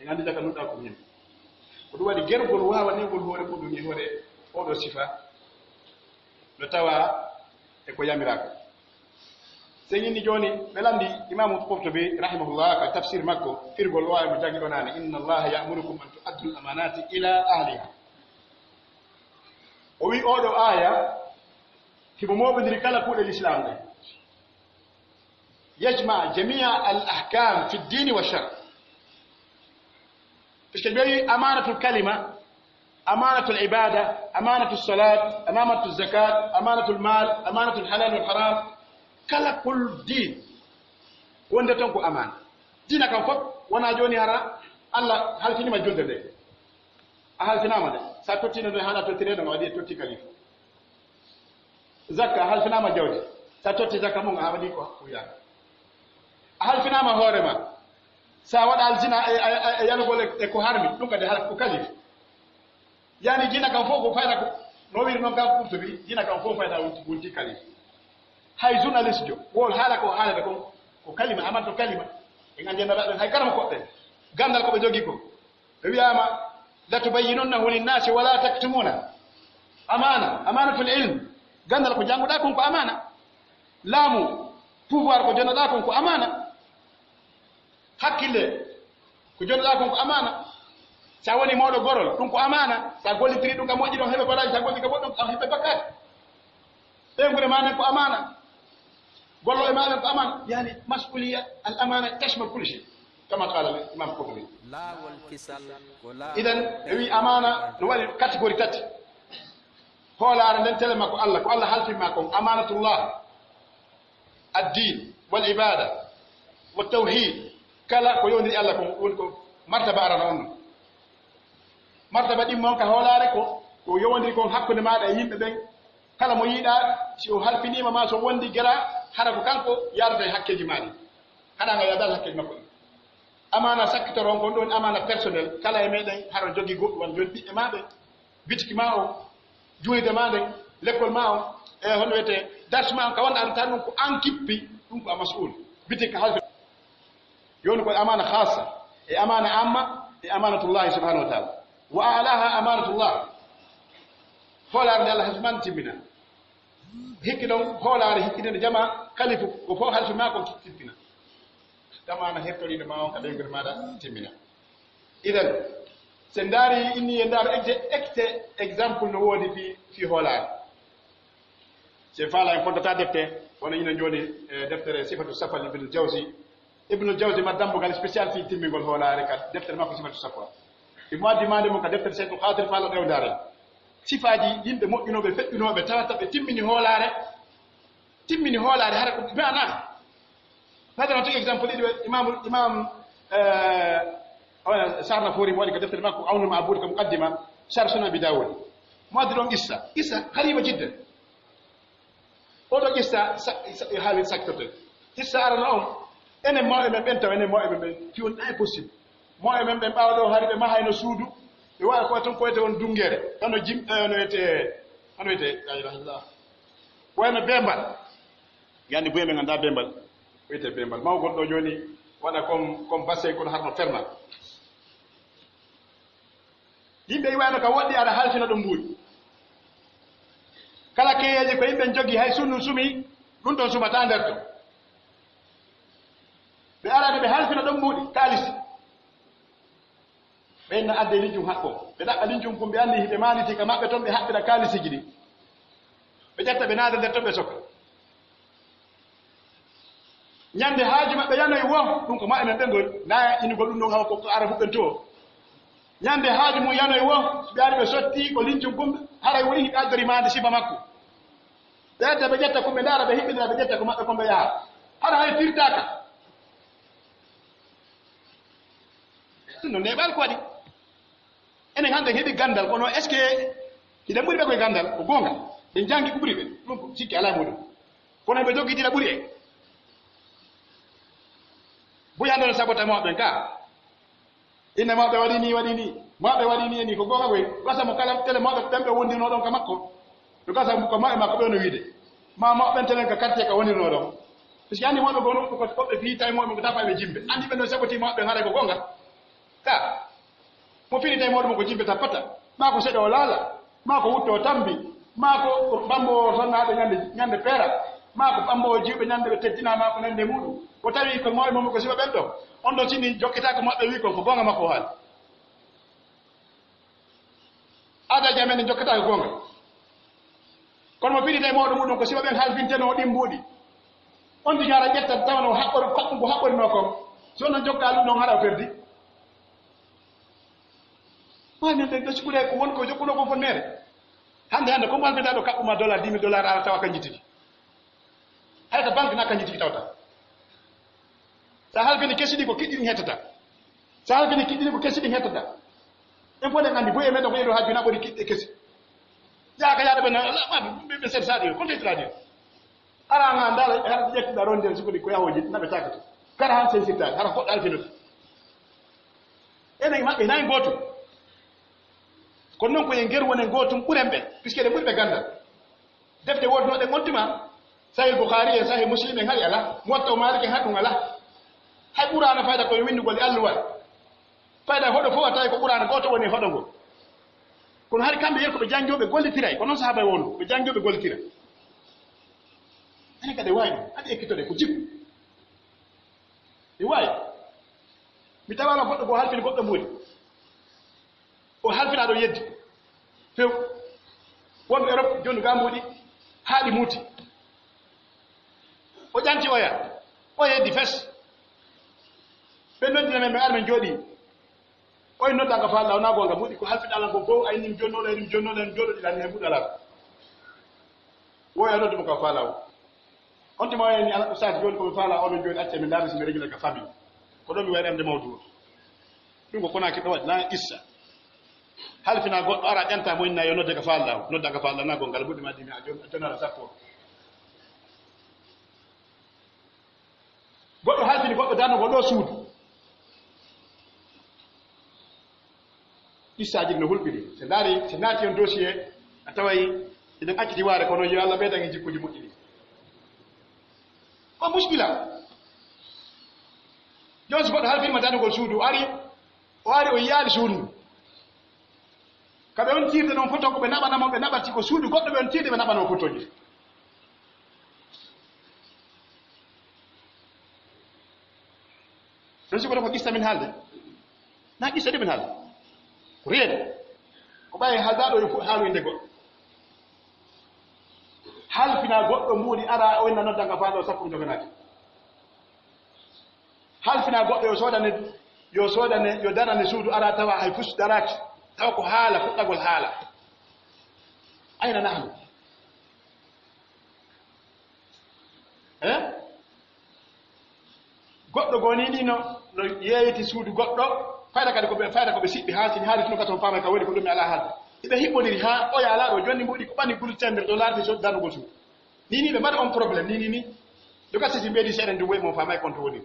En anndi jaka nunɗal ko min. Ko ɗum waɗi gergol waawanirgol hoore muɗum e hoore oo ɗoo sifa no tawa e ko yamiraa ko. Sen inni jooni, ɓe lanndi Imaamu Qurtubi rahimahullah ka tafsir makko, firgol oo aaya mo janngi ɗoo naane, "Inna Allaha ya'murukum an tu'addul amanati ila ahliha." O wi'i oo ɗoo aaya himo mooɓondiri kala kuuɗe Lislaam ɗen. Yajma jamia al ahkam fi ddini wa shar. Puisque ɓe wi'i amanatul kalima, amanatul ibada, amanatul salat, amanatul zakat, amanatul mal, amanatul halal wal haram. Kala kul din wonde ton ko amana. Diina kan fof wona jooni hara Allah halfinima julde nde. A halfinaama nde. Sa tottino nde hana tottire no waɗi e totti kalifa. Zakka, a halfinaama jawdi. Sa totti zakka mun, a waɗi ko, ko yaaka. A halfinaama hoore ma. Sa waɗa alzina e, e, e, e yanugol e, e ko harmi, ɗum kadi hal ko kalifa. Yani diina kan fof ko fayda ko, no wiri noon kan Qurtubi, diina kan fof fayda wonti, wonti kalifa. Hay journaliste jo, wol haala ko haalata kon, ko kalima, amanto kalima. En anndi no waɗen hay karama koɗɗen. Gandal ko ɓe jogi ko. Ɓe wi'aama, "Latubayyinunnahu linnasi wala taktumuna." Amaana, amaanatul ilm. Gandal ko jannguɗaa kon ko amaana. Laamu, pouvoir ko jonnoɗaa kon ko amaana. Hakkille, ko jonnoɗaa kon ko amaana. Sa woni mawɗo gorol, ɗum ko amaana. Sa gollitiri ɗum ka moƴƴi ɗon heɓe baraji, sa golli ka boɗɗum, a heɓe bakkaat. Ɓeynguure maa nden ko amaana. Gollooɓe maa ɓen ko amaana. Yani, mas'uliya, al amana tashmal kulli shay. Kama qala al imam Qurtubi. Laawol kisal ko laawol. Idan, ɓe wi amaana no waɗi catégorie tati. Hoolaare nden tele ma ko Allah, ko Allah halfin ma kon, amanatullah, ad-din, wal ibada, wa tawhid. Kala ko yowndiri Allah kon, woni ko martaba arano on non. Martaba ɗimmo on ka hoolaare ko, ko yowondiri kon hakkunde maaɗa e yimɓe ɓen. Kala mo yiɗaa, si o halfiniima ma, so wondi gera, hara ko kanko yaadata e hakkeeji maa ɗin. Haɗa nga yaadaade hakkeeji makko ɗin. Amaana sakkitoro on, ko ɗum woni amaana personnel. Kala e meɗen hara jogi goɗɗum, wano jooni ɓiɓɓe maa ɓen, bitiki maa on, juulirde maa nden, lekkol maa on, e hono wiyetee, dars maa on, ka wonɗaa ɗum, tan ɗum ko an kippi, ɗum ko a mas'uul. Bitiki ka halfi. Jooni ko amaana khaassa. E amaana amma, e amaanatullahi subhanahu wa taala. Wa a'laha amaanatullah. Hoolaare nde Allah halfi maa timmina. Hikki ɗon hoolaare hikkininde jama kalifu, ko fof halfi maa kon timmina. Amaana hertoriiɗo maa on ka ɓeynguure maaɗa timmina. Idan, si en ndaari inni en ndaaro exe-, exe-, exemple no woodi fii, fii hoolaare. Si en faalaa en foddata defte, wano ina jooni, eh, deftere Sifatu Safal Ibnul Jawzi. Ibnul Jawzi ma dambugal spécial fii timmingol hoolaare ka deftere makko Sifatu Safal. Imo addi maande mum ka deftere Seydu Xaadir Faal ɗewndaare. Sifaaji yimɓe moƴƴunooɓe, feƴƴunooɓe, tawata ɓe timmini hoolaare, timmini hoolaare, hara ko maana. Fadana tigi exemple ɗiɗi, Imam, Imam, eh, wala Sarna Fori mo waɗi ka deftere makko Awnul Ma'bud ka muqaddima, Sharh Sunan Abi Dawud. Mo addi ɗon qissa, qissa gariba jiddan. Oɗo qissa, sa-, sa-, e haali sakkoto. Qissa arano on, enen mawɓe men ɓen taw, enen mawɓe men ɓen, fi on impossible. Mawɓe men ɓen ɓaawo ɗo hari ɓe mahayno suudu, ɓe waɗa ko ton ko wiyete on dungere, hono jim-, eh, hono wiyete, hono wiyete, la ilaha illallah. Wayno bembal. Yandi buye men annda bembal. Wiyete bembal. Mawgol ɗo jooni, waɗa comme, comme bassin kono harno ferna. Yimɓe iwayno ka woɗɗi ara halfina ɗum mbuuɗi. Kala keyeeje ko yimɓe jogi hay sunu sumi, ɗum ɗon sumata nder ton. Ɓe arano ɓe halfina ɗum mbuuɗi, kaalisi. Ɓen na adde linjum haɓɓo. Ɓe ɗaɓɓa linjum kun ɓe anndi hiɓe maaniti ka maɓɓe ton ɓe haɓɓira kaalisiiji ɗin. Ɓe ƴetta ɓe naada nder ton ɓe sokka. Ñande haaju maɓɓe yanoy wo, ɗum ko maɓɓe men ɓe ngoy, na inugol ɗum ɗon hawa ko, ko ara fuɗɗen to. Ñande haaju mum yanoy wo, so ɓe ari ɓe sotti ko linjum gum, haray woni hiɓe addori maande sifa makko. Ɓe adda ɓe ƴetta ko ɓe ndaara, ɓe hiɓɓindira, ɓe ƴetta ko maɓɓe kon ɓe yaha. Hara hay firtaaka. Ɗum no neeɓal ko waɗi. Enen hannde heɓi ganndal, kono est-ce que hiɗen ɓuri ɓe koye ganndal? Ko goonga. Ɓe janngi ko ɓuri ɓe. Ɗum ko sikki alaa e muɗum. Kono ɓe joggi dina ɓuri en. Buy hannde no sabota mawɓe ɓen ka. Inna mawɓe waɗi ni, waɗi ni. Mawɓe waɗi ni e ni. Ko goonga koy. Gasa mo kala tele mawɓe ɓen ɓe wondirno ɗon ka makko. No gasa ko mawɓe makko ɓe no wiide. Ma mawɓe ɓen telen ka quartier ka wondirno ɗon. Parce que anndi mawɓe gono ko, ko ɓe fii tawi mawɓe ko tapa ɓe jimbe. Anndi ɓe no saboti mawɓe ɓen haray ko goonga. Ka. Mo fini tawi mawɗo mo ko jimbe tappata. Ma ko seɗo o laala. Maa ko wutto tambi, maa ko ɓambo sonnaaɓe ñande, ñande peera, maa ko ɓambo jiwɓe ñande ɓe teddinaa, maa ko nande muɗum. Ko tawi ko mawɓe mum ko sifa ɓen ɗo. On ɗon sini jokkitaako maɓɓe wi kon ko goonga makko haali. Aadaaji amen ɗin jokkitaako goonga. Kono mo fini tawi mawɗo muɗum ko sifa ɓen halfintenoo ɗin mbuuɗi. On tigi hara ƴetta tawa no haɓɓori, ko haɓɓugo haɓɓorinoo kon. Si on non jokka ɗum ɗon hara o perdi. Ɓay men ɓen ɓe sikkude ko won ko jokkuno kon fonnere. Hannde, hannde, ko mo halfinta ɗo kaɓɓu ma dollar, dix mille dollars, ara tawa kanji tigi. Hay ka banque na kanji tigi tawta. Sa halfini kesi ɗi ko kiɗɗi ɗin hettata. Sa halfini kiɗɗi ɗi ko kesi ɗin hettata. En fof ɗen anndi, boy e men ɗo ko yeru hajju na ɓuri kiɗɗi e kesi. Yaa ka yaade ɓe na, la, ma, ɓe, ɓe sen sa ɗi, kon tawtira ɗi. Ara nga ndaala, hara ƴettuɗa ronde sikkude ko yahooji, na ɓe takata. Kara han sen sittaade, hara ko halfinata. Enen maɓɓe nayi gootum. Kono non ko en ngeru wonen gootum ɓuren ɓe, puisque ɗen ɓuri ɓe ganndal. Defte woodunooɗe on tuma, Sahih Bukhari en, Sahih Muslim en hari alaa, Muwatta Malik en haɗum alaa. Hay Qur'aana fayda ko yo winndugol e alluwal. Fayda hoɗo fof a tawi ko Qur'aana gooto woni e hoɗo ngol. Kono hari kamɓe yer ko ɓe janngooɓe gollitiray, ko non sahaaba wonu, ɓe janngooɓe gollitira. Enen kadi waawi ɗum, haɗi ekkitode ko jikku. Mi waawi. Mi tawaano goɗɗo goo halfini goɗɗo mbuuɗi. O halfinaa ɗo yeddi. Few. Wonɓe Europe, jooni gaa mbuuɗi, haa ɗi muuti. O ƴanti oya. O yeddi fes. Ɓe noddina men, ɓe ari men jooɗii. Oy nodda ka faala, wonaa goonga, mbuuɗi ko halfini Alla ko fow, a inni mi jonnoo ɗo, mi jonnoo ɗo, mi jooɗoo ɗi, lan ne mbuuɗi alaa. Woya noddu mo ka faala o. On tuma wayani ala ustaas jooni ko mi faala onon jooni acce mi ndaari si mi regila ka famille. Ko ɗon mi wayani amde mawdu o. Ɗum ko konaaki ɗo waɗi na issa. Halfina goɗɗo ara ƴanta mo inna yo nodde ka faala o. Nodda ka faala na gongal buɗi ma dimi a jooni a jooni ala sappo. Goɗɗo halfini goɗɗo darno ko ɗo suudu. Qissaaji no hulɓini. Si ndaari, si naati on dossier, a taway eɗen acciti waare, kono yo Allah ɓeydan en jikkuuji moƴƴi ɗi. Ko muskila. Jooni si goɗɗo halfinima danugol suudu, o ari, O ari, o yiyaali suudu ndun. Ka ɓe on tiirde non foto, ko ɓe naɓana mo, ɓe naɓati ko suudu goɗɗo ɓe on tiirde, ɓe naɓana mo fotooji. Ɗon si ko ɗon ko qissa min haalde. Na qissa de min haalde. Ko reede. Ko ɓaye haaldaaɗo yo fu-, haalu innde goɗɗo. Halfina goɗɗo mbuuɗi ara o inna nodda nga faa ɗo sappo njoganaaki. Halfina goɗɗo yo soodane, yo soodane, yo darane suudu ara tawa hay fus daraaki. Tawa ko haala, fuɗɗagol haala. Ayna nahnu? Eh? Goɗɗo goo nii nii no, no yeeyiti suudu goɗɗo, fayda kadi ko ɓe, fayda ko ɓe siɓɓi haa sini haali tun katon faama ka woni ko ɗum mi alaa haalde. Iɓe hiɓɓondiri haa oya alaa ɗo, jonni mbuuɗi ko ɓani gulu tender ɗo laarti so danugol suudu. Nii nii ɓe mbaɗa on problème, nii nii nii. Joga sisi mbeedi seeɗa ndu woy mo faama e konto woni.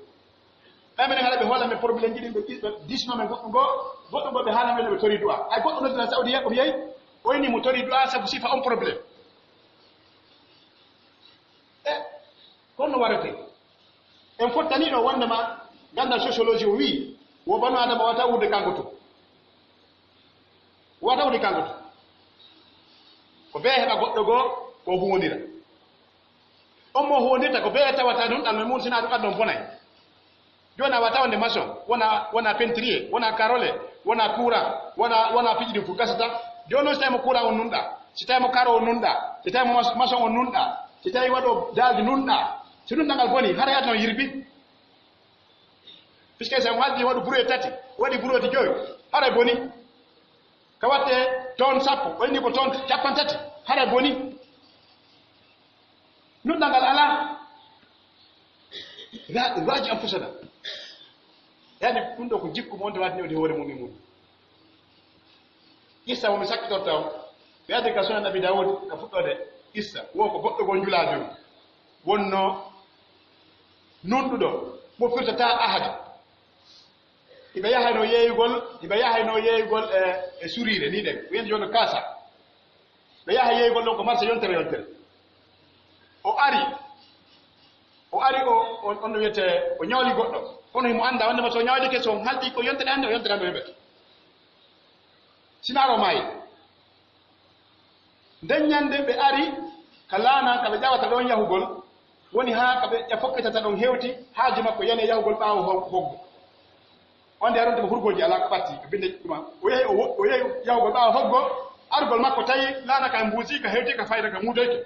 Ɓay minen haɗa ɓe hoola men problème ji ɗin ɓe, ɓe disno men goɗɗum goo, goɗɗum goo ɓe haala men no ɓe tori du'a. Ay goɗɗo noddina Saudi ko mi yehi, o inni mo tori du'a sabu sifa on problème. E, kono warete. En fottani ɗo wondema gandal sociologie o wi'i, wo banu Adama wata wuurde kanko to. Wata wuurde kanko to. Ko bee heɓa goɗɗo goo, ko huwondira. On mo huwondirta ko bee tawata ɗum, ɗan no mun sinaa ɗum aduna on bonay. Jooni a wata wonde maçon, wona, wona peintrier, wona carreleur, wona courant, wona, wona piiji ɗin fof gasata. Jooni noon si tawi mo courant on nunɗa, si tawi mo carreau on nunɗa, si tawi mo mas-, maçon on nunɗa, si tawi waɗo daldi nunɗa, si nunɗal ngal boni, haray aduna on yirbi. Puisque si on haldi waɗu bureau tati, waɗi bureau joyi, haray boni. Ka watte ton sappo, o inni ko ton cappan tati, haray boni. Nunɗal ngal alaa. Ra-, raji anfusana. Yani ɗum ɗo ko jikku mo wonde waɗi newde hoore mum e mum. Qissa mo mi sakkitorta on. Mi addi ka Sunan Abi Dawud ka fuɗɗoode qissa. Wo ko goɗɗo goo njulaajo wonno nunɗuɗo mo firtata ahadi. Iɓe yahayno yeeyugol, iɓe yahayno yeeyugol e, e suriire ni ɗen. Wiyen jooni kaasa. Ɓe yaha yeeygol ɗon ko marché yontere yontere. O ari, o ari o, o, on no wiyete, o ñawli goɗɗo. Kono himo annda, wonde ma so o ñawlike, so on haldi ko yontere hannde, o yontere hannde o heɓete. Sinaaro maayi. Nden ñande ɓe ari ka laana ka ɓe ƴawata ɗon yahugol, woni haa ka ɓe ƴa fokkitata ɗon hewti, haaju makko yani e yahugol ɓaawo ho-, hoggo. On nde aronte ko hurgooji alaa ko ɓatti, ko binde ɗuma. O yehi, o wo-, o yehi yahugol ɓaawo hoggo, argol makko tawi laana ka mbuusi, ka hewti, ka fayda, ka muutoyke.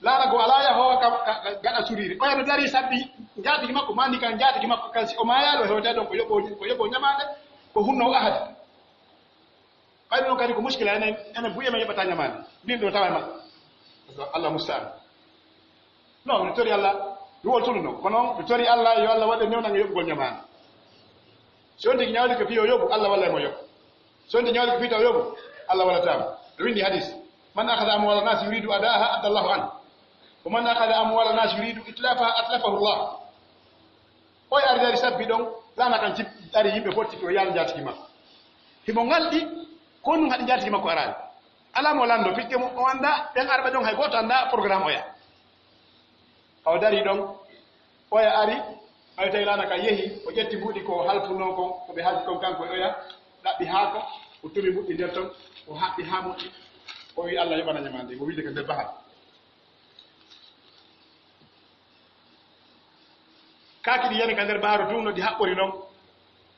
Laana goo alaa yahoowo ka, ka, ka gaɗa suriire. Oya no darii sabbi njaatigi makko, maa ni kan njaatigi makko, kan si o maayaali o hewtay ɗon ko yoɓoo, ko yoɓoo ñamaande, ko hunnoo ahadi. Ɓayde non kadi ko muskila, enen, enen buy e men yoɓata ñamaande. Min ɗo tawa e maɓɓe. Allah musta'an. Non, mi tori Allah, mi woltunu non. Kono mi tori Allah, yo Allah waɗe newnange yoɓugol ñamaande. Si on tigi ñawli ko fii o yoɓu, Allah walla mo yoɓu. Si on tigi ñawli ko fii taw yoɓu, Allah walla taama. Ɓe windi hadis. "Man akhadha amwala nas yuridu adaha, adda Allahu an. Wa man akhadha amwala nas yuridu itlafaha, atlafahu Allah." Oya ari dari sabbi ɗon, laana kan cip-, ari yimɓe fotti to yaala njaatigi makko. Himo ngalɗi, ko ɗum haɗi njaatigi makko araani. Alaa mo lanndo, pikke mo o annda, ɓen arɓe ɗon hay gooto annda programme oya. Awa dari ɗon, oya ari, oya tawi laana kan yehi, o ƴetti mbuuɗi ko halfunoo kon, ko ɓe haldi kon kanko e oya, ɗaɓɓi haako, o tumi mbuuɗi nder ton, o haɓɓi haa moƴƴi, o wi'i, "Allah yoɓana ñamaande," mo wiide ka nder bahar. Kaaki ɗin yani ka nder baaru tun no ɗi haɓɓori non.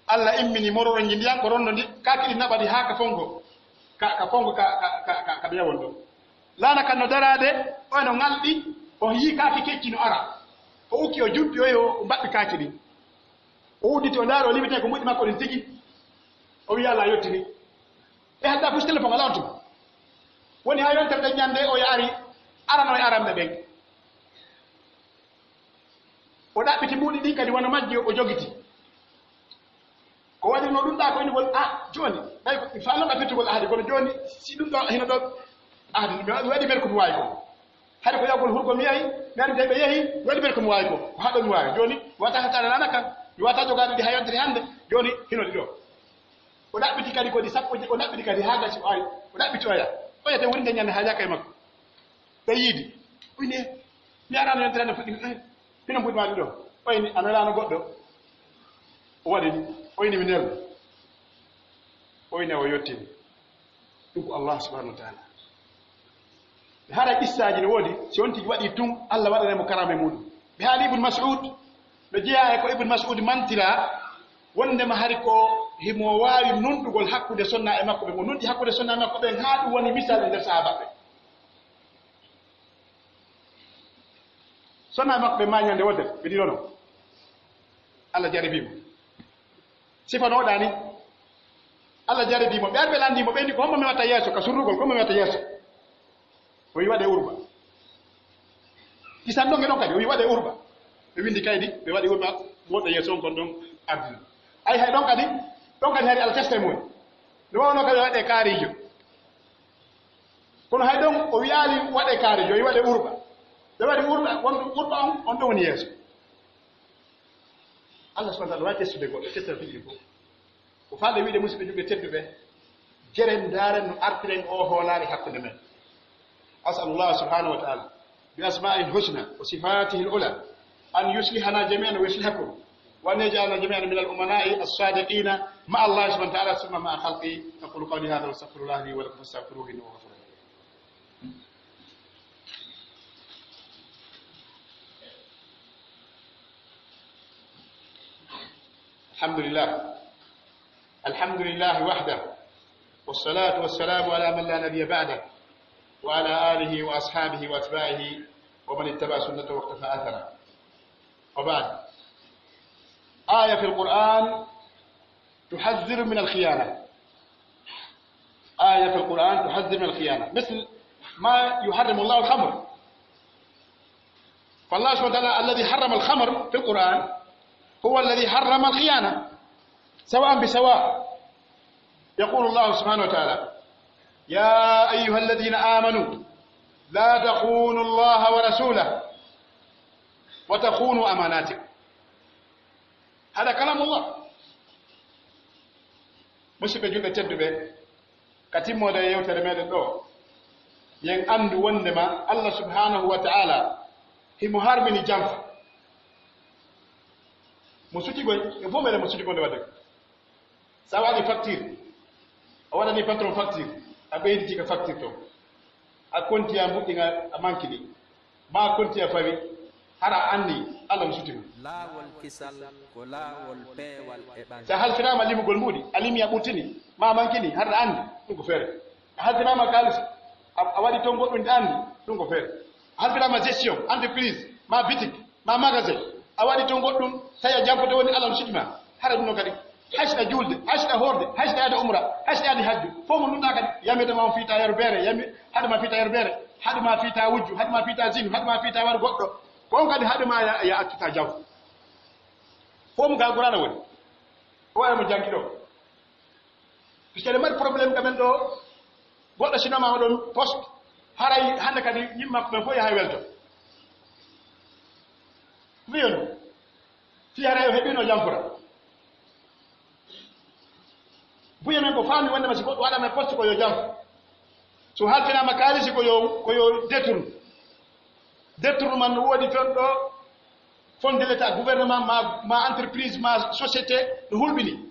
Alla immini mororonji ndiyan, ko rondo ndi, kaaki ɗin naɓa ɗi haa ka fongo, ka, ka fongo ka, ka, ka, ka, ka ɓe yawon ɗon. Laana kan no daraade, o no ŋalɗi, o yii kaaki kecci no ara. O ukki, o jumpi, o yehi, o mbaɗɗi kaaki ɗin. O udditi, o ndaari, o limiti ko moƴƴi makko ɗin tigi. O wi'i, "Alla yottini." Ɓe hadda fus telefon alaa on tun. Woni haa yontere nden ñande o yaari arano e aranɓe ɓen. O ɗaɓɓiti mbuuɗi ɗin kadi wano majji o jogiti. Ko waɗirno ɗum ɗa ko inugol, ah, jooni, ɓay ko mi faalno ka firtugol ahadi, kono jooni si ɗum ɗo hino ɗo ahadi, mi waɗi ɓer ko mi waawi ko. Hari ko yawgol hurgo mi yahi, mi ari ɓe yehi, mi waɗi ɓer ko mi waawi ko. Ko haɗo mi waawi. Jooni, wata hattaade laana kan, mi wata jogaade ɗi haa yontere hannde, jooni hino ɗi ɗo. O ɗaɓɓiti kadi ko ɗi sappo, o ɗaɓɓiti kadi haa gasi o ari. O ɗaɓɓiti oya. Oya te woni nde ñande haajaka e makko. Ɓe yiidi. Uyni, mi araano yontere hannde fuɗɗi, eh, hino mbuɗi maa ɗi ɗo. Oyni, a nelaano goɗɗo. O waɗi, o ini mi nelda. O ini o yottini. Ɗum ko Allah subhanahu wa ta'ala. Hara qissaaji no woodi, si on tigi waɗi tun, Allah waɗanay mo karaama e muɗum. Ɓe haali Ibn Mas'ud, no jeyaa e ko Ibn Mas'ud mantira, wondema hari ko himo waawi nunɗugol hakkunde sonna e makko ɓen. O nunɗi hakkunde sonna e makko ɓen haa ɗum woni misal e nder sahaaba ɓen. Sonna e makko ɓen maayi ɲande wootere, ɓe ɗiɗo non. Allah jarabii mo. Sifa no waɗani. Allah jarabii mo. Ɓe ari ɓe lanndii mo, ɓe inni ko hombo mi watta yeeso ka surrugol, ko hombo mi watta yeeso. O wi'i waɗee Urba. Kisan ɗon e ɗon kadi, o wi'i waɗee Urba. Ɓe winndi kaydi, ɓe waɗi Urba, mo waɗɗo yeeso on kon ɗon ardino. Ay hay ɗon kadi, ɗon kadi hari Alla testa e mun. No wawno kadi waɗee kaariijo. Kono hay ɗon o wi'aali waɗee kaariijo, o wi'i waɗee Urba. Ɓe waɗi Urba, won Urba on, on ɗon woni yeeso. Allah subhanahu wa ta'ala wawi testude goɗɗo, testa fiji ɗin fof. Ko faade wiide, musidɓe julɓe tedduɓe, jeren ndaaren no artiren oo hoolaare hakkunde men. أسأل الله سبحانه وتعالى بأسمائه الحسنى وصفاته العلى أن يصلحنا جميعا ويصلحكم، وأن يجعلنا جميعا من الأمناء الصادقين مع الله سبحانه وتعالى ثم مع خلقه. أقول قولي هذا وأستغفر الله لي ولكم فاستغفروه إنه هو الغفور الرحيم. الحمد لله. الحمد لله وحده، والصلاة والسلام على من لا نبي بعده، وعلى آله وأصحابه وأتباعه ومن اتبع سنته واقتفى أثره. وبعد، آية في القرآن تحذر من الخيانة. آية في القرآن تحذر من الخيانة، مثل ما يحرم الله الخمر. فالله سبحانه وتعالى الذي حرم الخمر في القرآن هو الذي حرم الخيانة سواء بسواء. يقول الله سبحانه وتعالى: يا أيها الذين آمنوا لا تخونوا الله ورسوله وتخونوا أماناتكم. هذا كلام الله. Musidɓe julɓe tedduɓe, ka timmoode e yewtere meɗen ɗoo, yen anndu wonndema Allah subhanahu wa ta'ala himo harmini janfa. Mo suti goy, e fof meɗen mo suti gonde wadde. Sa waɗi facture, a waɗani patron facture, a ɓeyditi ka facture ton. A konti a muɗɗi nga a mankini. Ma konti a fawi, hara a anni, Allah no suti ma. Laawol kisal ko laawol peewal e ɓangal. Si a halfinaama limugol mbuuɗi, a limi a ɓurtini, ma a mankini, hara a anni, ɗum ko feere. A halfinaama kaalis, a, a waɗi ton goɗɗum ɗi anni, ɗum ko feere. A halfinaama gestion, entreprise, ma bitik, ma magasin, a waɗi ton goɗɗum, tawi a janfoto woni Allah no suti ma. Hara ɗum no kadi. Hay si ɗa juulde, hay si ɗa hoorde, hay si ɗa yaade umra, hay si ɗa yaade hajju, fof mo nunɗa kadi, yamete ma on fiita yeru beere, yami, haɗu ma fiita yeru beere, haɗu ma fiita wujju, haɗu ma fiita zinu, haɗu ma fiita war goɗɗo. Ko on kadi haɗu ma ya, ya accita jaw. Fof mo ga Qur'aana woni. O wawi mo jangi ɗo. Puisque eɗen mari problème ka men ɗo, goɗɗo sinoma oɗon poste, haray hannde kadi yimɓe makko ɓen fof yahay welto. Mbiyon, fii haray o heɓino jamfura. Buye men ko faami wonde ma si goɗɗo waɗama e poste ko yo jam. So halfinaama kaalisi ko yo, ko yo détourne. Détournement no woodi ton ɗo, fonds de l'État, gouvernement, ma, ma entreprise, ma société, no hulɓini.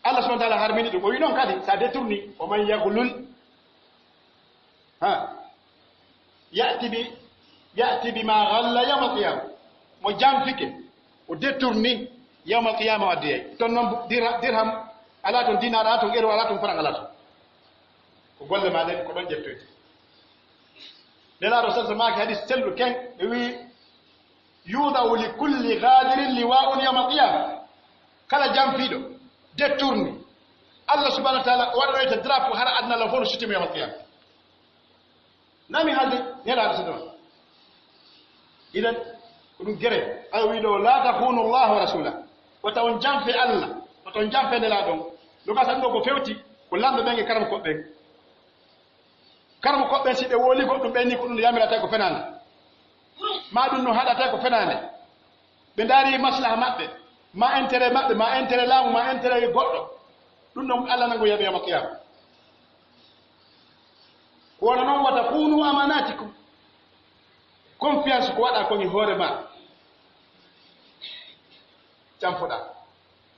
Allah subhanahu wa ta'ala harmini ɗum. O wi non kadi, sa détourni, ومن يغلل, ha, يأت ب، يأت بما غل يوم القيامة. Mo janfike, o détourni, yawmal qiyama o addiyay. Ton non bu-, dirha-, dirham alaa ton, dinaar alaa ton, euro alaa ton, franc alaa ton. Ko golle ma ɗen, ko ɗon ƴettoyte. Nelaaɗo sallallahu alaihi wasallam maaki hadis selluɗo ken, ɓe wi, يوضع لكل غادر لواء يوم القيامة. Kala janfiiɗo, détourné, Allah subhanahu wa ta'ala o waɗanoyta drapeau hara aduna lan fof no sutimo yawmal qiyama. Nami haalde Nelaaɗo sallallahu alaihi wasallam. Idan, ko ɗum gere, ayo wiɗo, لا تخونوا الله ورسوله. Wata on janfe Allah, wata on janfe Nelaaɗo on. No gasa ɗum ɗo ko fewti, ko lamɓe ɓen e karamokooɓe ɓen. Karamokooɓe ɓen, si ɓe wowli goɗɗum, ɓe ni ko ɗum yamirata ko fenaande. Ma ɗum no haɗata ko fenaande. Ɓe ndaari maslaha maɓɓe, ma intérêt maɓɓe, ma intérêt laamu, ma intérêt goɗɗo. Ɗum ɗon Allah nango yaɓe yawmal qiyama. Ko wano non, وتخونوا أماناتكم. Confiance ko waɗa kon e hoore ma. janfoɗaa.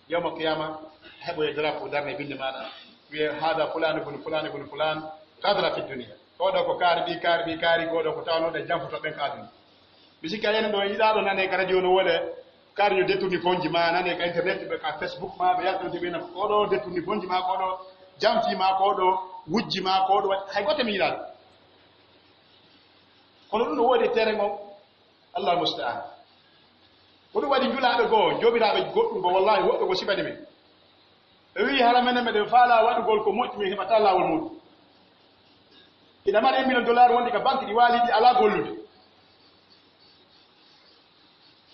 Yawmal qiyaama, heɓoye drapeau darne binde maaɗa. Wiye, "Haada fulaanu bun fulaanu bun fulaan, gadara fi duniya." Ko ɗo ko kaari ɗi, kaari ɗi, kaari, ko ɗo ko tawnoo ɗe janfoto ɓen ka aduna. Mi sikka enen ɗo yiɗaaɗo nane ka radio no wole, kaari yo détourni fonji ma, nane ka internet ɓe, ka Facebook ma, ɓe yaltante ɓe na ko ɗo détourni fonji ma, ko ɗo janfi ma, ko ɗo wujji ma, ko ɗo waɗi, hay goto mi yiɗaaɗo. Kono ɗum no woodi e terrain on, Allah musta'an. Ko ɗum waɗi julaaɓe goo, joomiraaɓe goɗɗum goo, wallahi woɓɓe ko sibani men. Ɓe wi'i hara menen meɗen faalaa waɗugol ko moƴƴi, min heɓataa laawol muɗum. Ina mari un million dollar wondi ka banque ɗi waali ɗi alaa gollude.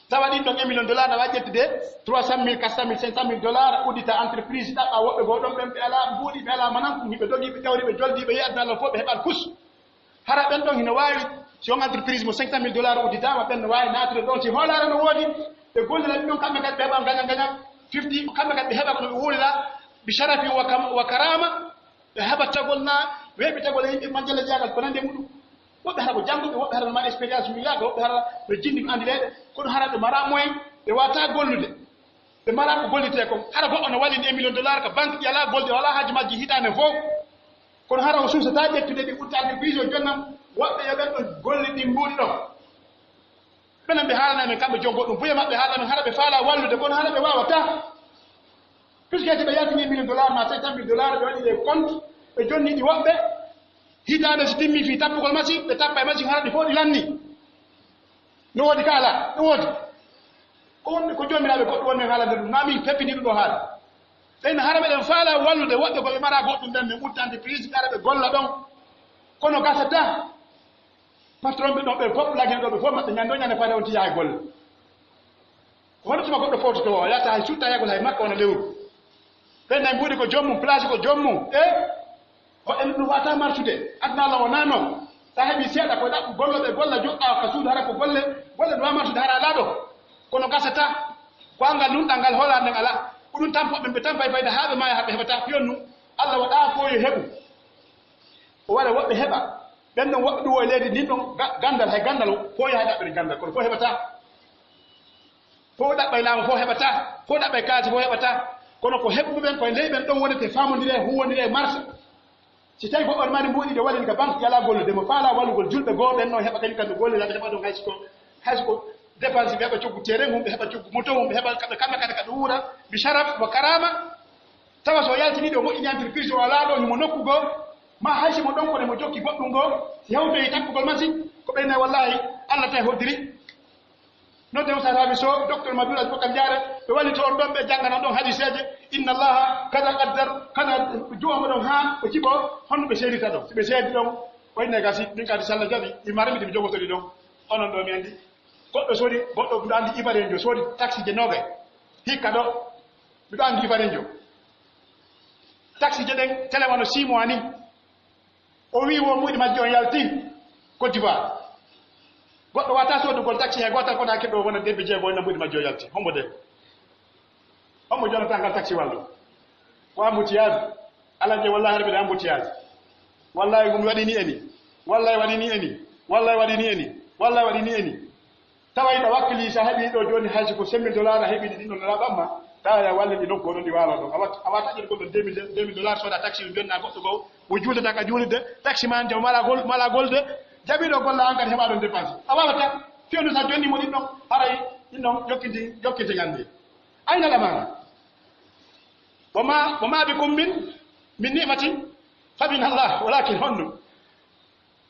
Tawa ɗin ɗon un million dollar na wawi ƴettude trois cent mille, quatre cent mille, cinq cent mille dollars, uddita entreprise, ɗaɓɓa woɓɓe goo ɗon ɓen ɓe alaa mbuuɗi, ɓe alaa mananku, hiɓe dogii, ɓe ƴawri, ɓe joldi, ɓe yi'at Allah fof, ɓe heɓan kus. Hara ɓen ɗon hino waawi, si on entreprise mo cinq cent mille dollars udditaama, ɓen no waawi naatude ɗon, si hoolaare no woodi, ɓe gollira ɓe ɗon, kamɓe kadi ɓe heɓa gaña gaña fifty, kamɓe kadi ɓe heɓa ko ɓe wuurira, bi sharafi wa kam-, wa karama, ɓe heɓa tagol na, weeɓi tagol e yimɓe majjala jaagal ko nande muɗum. Woɓɓe hara ko jannguɓe, woɓɓe hara no mari expérience wiyaaka, woɓɓe hara no jinndi no anndi leyɗe, kono hara ɓe mara moyen, ɓe waata gollude. Ɓe mara ko gollitee kon. Hara goɗɗo no wallini un million dollars ka banque, ɗi alaa golde, walaa haaju majji hitaande fof. Kono hara o suusataa ƴettude ɗi, utta entreprise o jonnam, woɓɓe yo ɓen ɗon golli ɗin mbuuɗi ɗon. Ɓen ɓe haalana men kamɓe jon goɗɗum, buye maɓɓe haalana men hara ɓe faalaa wallude, kono hara ɓe waawataa. Puisque si ɓe yaltini million dollars ma cinq cent mille dollars, ɓe waɗi les comptes, ɓe jonni ɗi woɓɓe, hitaande si timmi fii tappugol machine, ɓe tappa e machine hara ɗi fof ɗi lanni. No woodi ka alaa? No woodi. Ko wonde ko joomiraaɓe goɗɗo wonde haalande ɗum, naa min peppini ɗum ɗo haala. Ɓen hara meɗen faala wallude woɓɓe ko ɓe mara goɗɗum ɓen, min ɓutta entreprise, ɓe ara ɓe golla ɗon. Kono gasata, patron ɓe ɗon ɓe fof, laggen ɗo ɓe fof maɓɓe, ñande o ñande faade on tiyaa e golle. Ko hono tuma goɗɗo fowtoto o, yahata hay sutta yagol hay makko wona lewru. Ɓen nay mbuuɗi ko joom mum, place ko joom mum. E Ko en ɗum wata martude. Aduna Allah wonaa non. Sa heɓi seeɗa ko ɗaɓɓu, golloɓe golla, joɗɗa ka suudu hara ko golle, golle ɗum wata martude hara alaa ɗo. Kono gasata, ko angal nunɗal ngal hoolaa nden alaa. Ko ɗum tampo ɓe, ɓe tampay fayda haa ɓe maaya haa ɓe heɓata piyon nu. Allah waɗa ko yo heɓu. O waɗa woɓɓe heɓa. Ɓen ɗon woɓɓe ɗum o e leydi ndin ɗon ga-, gandal, hay gandal, ko yaha ɗaɓɓere gandal, kono ko heɓata. Fof ɗaɓɓay laamu fof heɓata, fof ɗaɓɓay kaalisi fof heɓata. Kono ko heɓuɓe ɓen, koye ley ɓen ɗon wonete faamondire, huwondire, marsa. Si tawi goɗɗo mari mbuuɗi ɗe wallini ka banque, yala gollude mo faala wallugol julɓe goo ɓen, non heɓa kañum kam ɓe gollira, ɓe heɓa ɗon hay si ko, hay si ko dépense, ɓe heɓa coggu terrain mum, ɓe heɓa coggu moto mum, ɓe heɓa kamɓe, kamɓe kadi ka ɓe wuura, bi sharaf wa karama. Tawa so yaltini ɗo moƴƴini entreprise o alaa ɗo himo nokku goo, ma hay si mo ɗon kono mo jokki goɗɗum goo, si hewtoyi takkugol masi, ko ɓen nay wallahi Allah tawi hoddiri. Nodde Moussa Rabi Sow, docteur Madoura Boubacar Diarra, ɓe wallito on ɗon, ɓe janngana ɗon hadiseeje, inna Allaha kada qaddar, kada jooma ɗon haa o jiɓo, honno ɓe seedita ɗon. Si ɓe seedi ɗon, o inne gasi, min kadi si Allah jaɓi, mi mara mi ɗi mi jogotori ɗon. Onon ɗo mi anndi. Goɗɗo soodi, goɗɗo miɗo anndi Ibarenjo, soodi taxi je noogay. Hikka ɗo, miɗo anndi Ibarenjo. Taxi je ɗen, télé wano six mois ni. O wi'i wo mbuuɗi majji on yalti Côte d'Ivoire. Goɗɗo wata soodugol taxi he gootal kono hakke ɗo wona debbi jeego wona mbuuɗi majji on yalti. Hombo de? Hombo jonata ngal taxi wallo? Ko embouteillage. Ala je wallahi harɓe de embouteillage. Wallahi ɗum waɗi ni eni. Wallahi waɗi ni eni. Wallahi waɗi ni eni. Wallahi waɗi ni eni. Tawa hiɗa wakkili, sa heɓi ɗo jooni hay si ko cinq mille dollars a heɓi ɗi ɗon laɓan ma, tawa ya walle ɗi nokku ɗon ɗi waalo ɗon. A wat-, a wata ƴettude goɗɗo deux mille, deux mille dollars soda taxi ɗum jonna goɗɗo goo, mo juulata ka juulirde, taxi man jam mala gol-, mala golde, jaɓi ɗo golla an kadi heɓa ɗon dépense. A wawata, fewndo sa jonni mo ɗin ɗon, haray ɗin ɗon jokkinte, jokkinte ñande. Ayna al-amaana? Wa ma, wa ma bikum min, min ni'matin fa min Allah, walakin honno?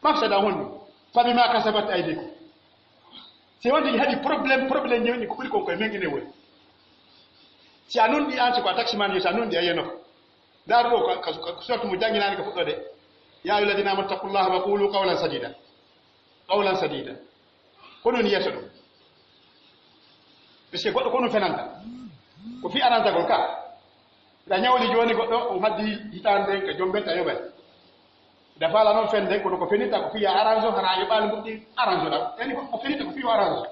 Mafsada honno? Fa bima kasabat aydikum. Si wonde mi heɓi problème, problème ñewni ko ɓuri kon koye men ene woni. Si a nunɗi an, si ko a taximan yo, si a nunɗi a yeno. Ndaaru ɗo, ka, ka, ka suratu mo jannginani ka fuɗɗode. Ya ayyuha alladhina amanu taqullaha wa qulu qawlan sadida. Qawlan sadida. Ko ɗun yeeso ɗum. Parce que goɗɗo ko ɗum fenanta. Ko fii arantagol ka. Hiɗa ñawli jooni goɗɗo, on haddi hitaande nden ka jombenta yoɓay. Hiɗa faala non fende, kono ko fenirta ko fii a aranso, hara a yoɓaali mbuɗɗi aranso ɗa. Yani ko, ko fenirta ko fii o aranso.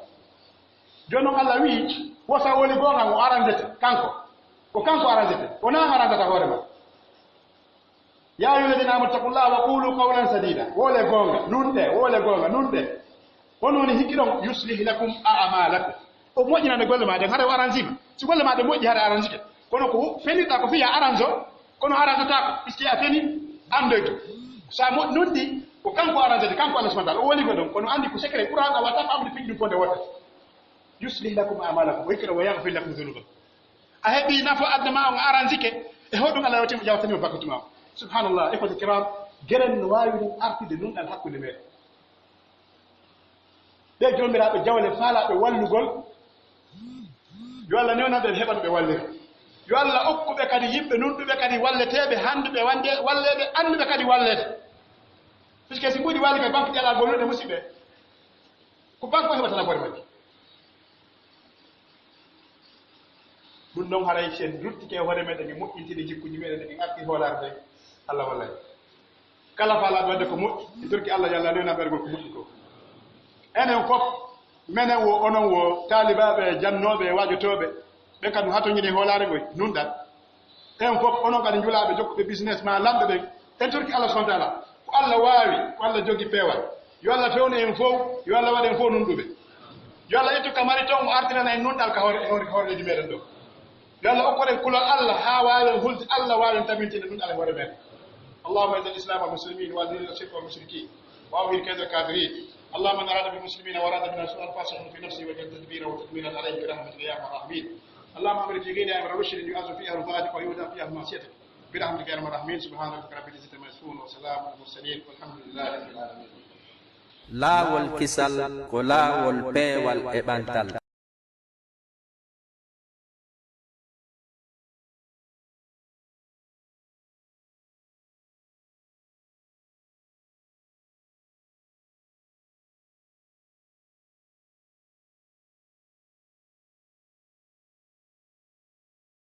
Jooni non Allah wi'i, wo sa woni goonga, o arandete, kanko. Ko kanko arandete. Wonaa an arandata hoore ma. Ya ayyuha alladhina amanu taqullaha wa qulu qawlan sadida. Wole goonga, nunɗe, wole goonga, nunɗe. Hono woni hikki ɗon, yuslih lakum a'malakum. O moƴƴinande golle maa ɗen, hara o aransiima. Si golle maa ɗen moƴƴi, hara arransike. Kono ko fenirɗaa ko fii a aranso, kono aransotaako, puisque a feni, anndoyto. So a mo-, nunɗi, ko kanko aransete, kanko Allah subhanahu wa ta'ala, o woni ko ɗon. Kono anndi ko secret Qur'an, a waɗata faamude piiji ɗum fonde wootere. Yuslih lakum a'malakum, o hikka wa yaghfir lakum dhunubakum. A heɓii nafa aduna maa on, a aransike, e hoɗum Allah yawti-, yawtani mo bakkatu maa on. Subhanallah, ikhwati kiram, geren no waawi ɗum artude nunɗal hakkunde meɗen. Ɓee joomiraaɓe jawle faalaaɓe wallugol, yo Allah newnan ɓe, ɓe heɓa no ɓe wallira. Yo Allah okku ɓe kadi yimɓe nunɗuɓe kadi walleteeɓe, handuɓe wande, walleeɓe, anduɓe kadi walleede. Puisque si mbuuɗi waali ka banque ƴalagol nunɗe musiɓɓe, ko banque o heɓata nafoore majji. Ɗum ɗon haray si en ruttike e hoore meɗen, en moƴƴintini jikkuuji meɗen, en arti hoolaare nden, Allah wallay. Kala faalaaɓe waɗde ko moƴƴi, en torki Allah, yo Allah newnan ɓe waɗugol ko moƴƴi ko. Enen fof, menen wo, onon wo, taalibaaɓe, jannooɓe, waajotooɓe, ɓen kadi no hatonjini hoolaare ngoy, nunɗal. En fof, onon kadi njulaaɓe, jokkuɓe business maa lamɓe ɓen, en torki Allah subhanahu wa ta'ala. Ko Allah waawi, ko Allah jogi peewal. Yo Allah fewnu en fof, yo Allah waɗu en fof nunɗuɓe. Yo Allah ittu ka mari ton, o artirana en nunɗal ka hoore, hoore, hoore leydi meɗen ɗo. Yo Allah okku en kulol Allah, haa waawen hulde Allah, waawen tabintinde nunɗal e hoore meɗen. اللهم أعز الإسلام والمسلمين وأذل الشرك والمشركين وأوهن كيد الكافرين. اللهم من أراد بالمسلمين وأراد بنا سوءا فأشغله في نفسه واجعل تدبيره تدميرا عليه برحمتك يا أرحم الراحمين. اللهم أمر في غيرها أمر رشد يعز فيها رفعتك ويهدى فيها معصيتك برحمتك يا أرحم الراحمين. سبحان ربك رب العزة عما يصفون وسلام على المرسلين والحمد لله رب العالمين. Laawol kisal ko laawol peewal e ɓantal.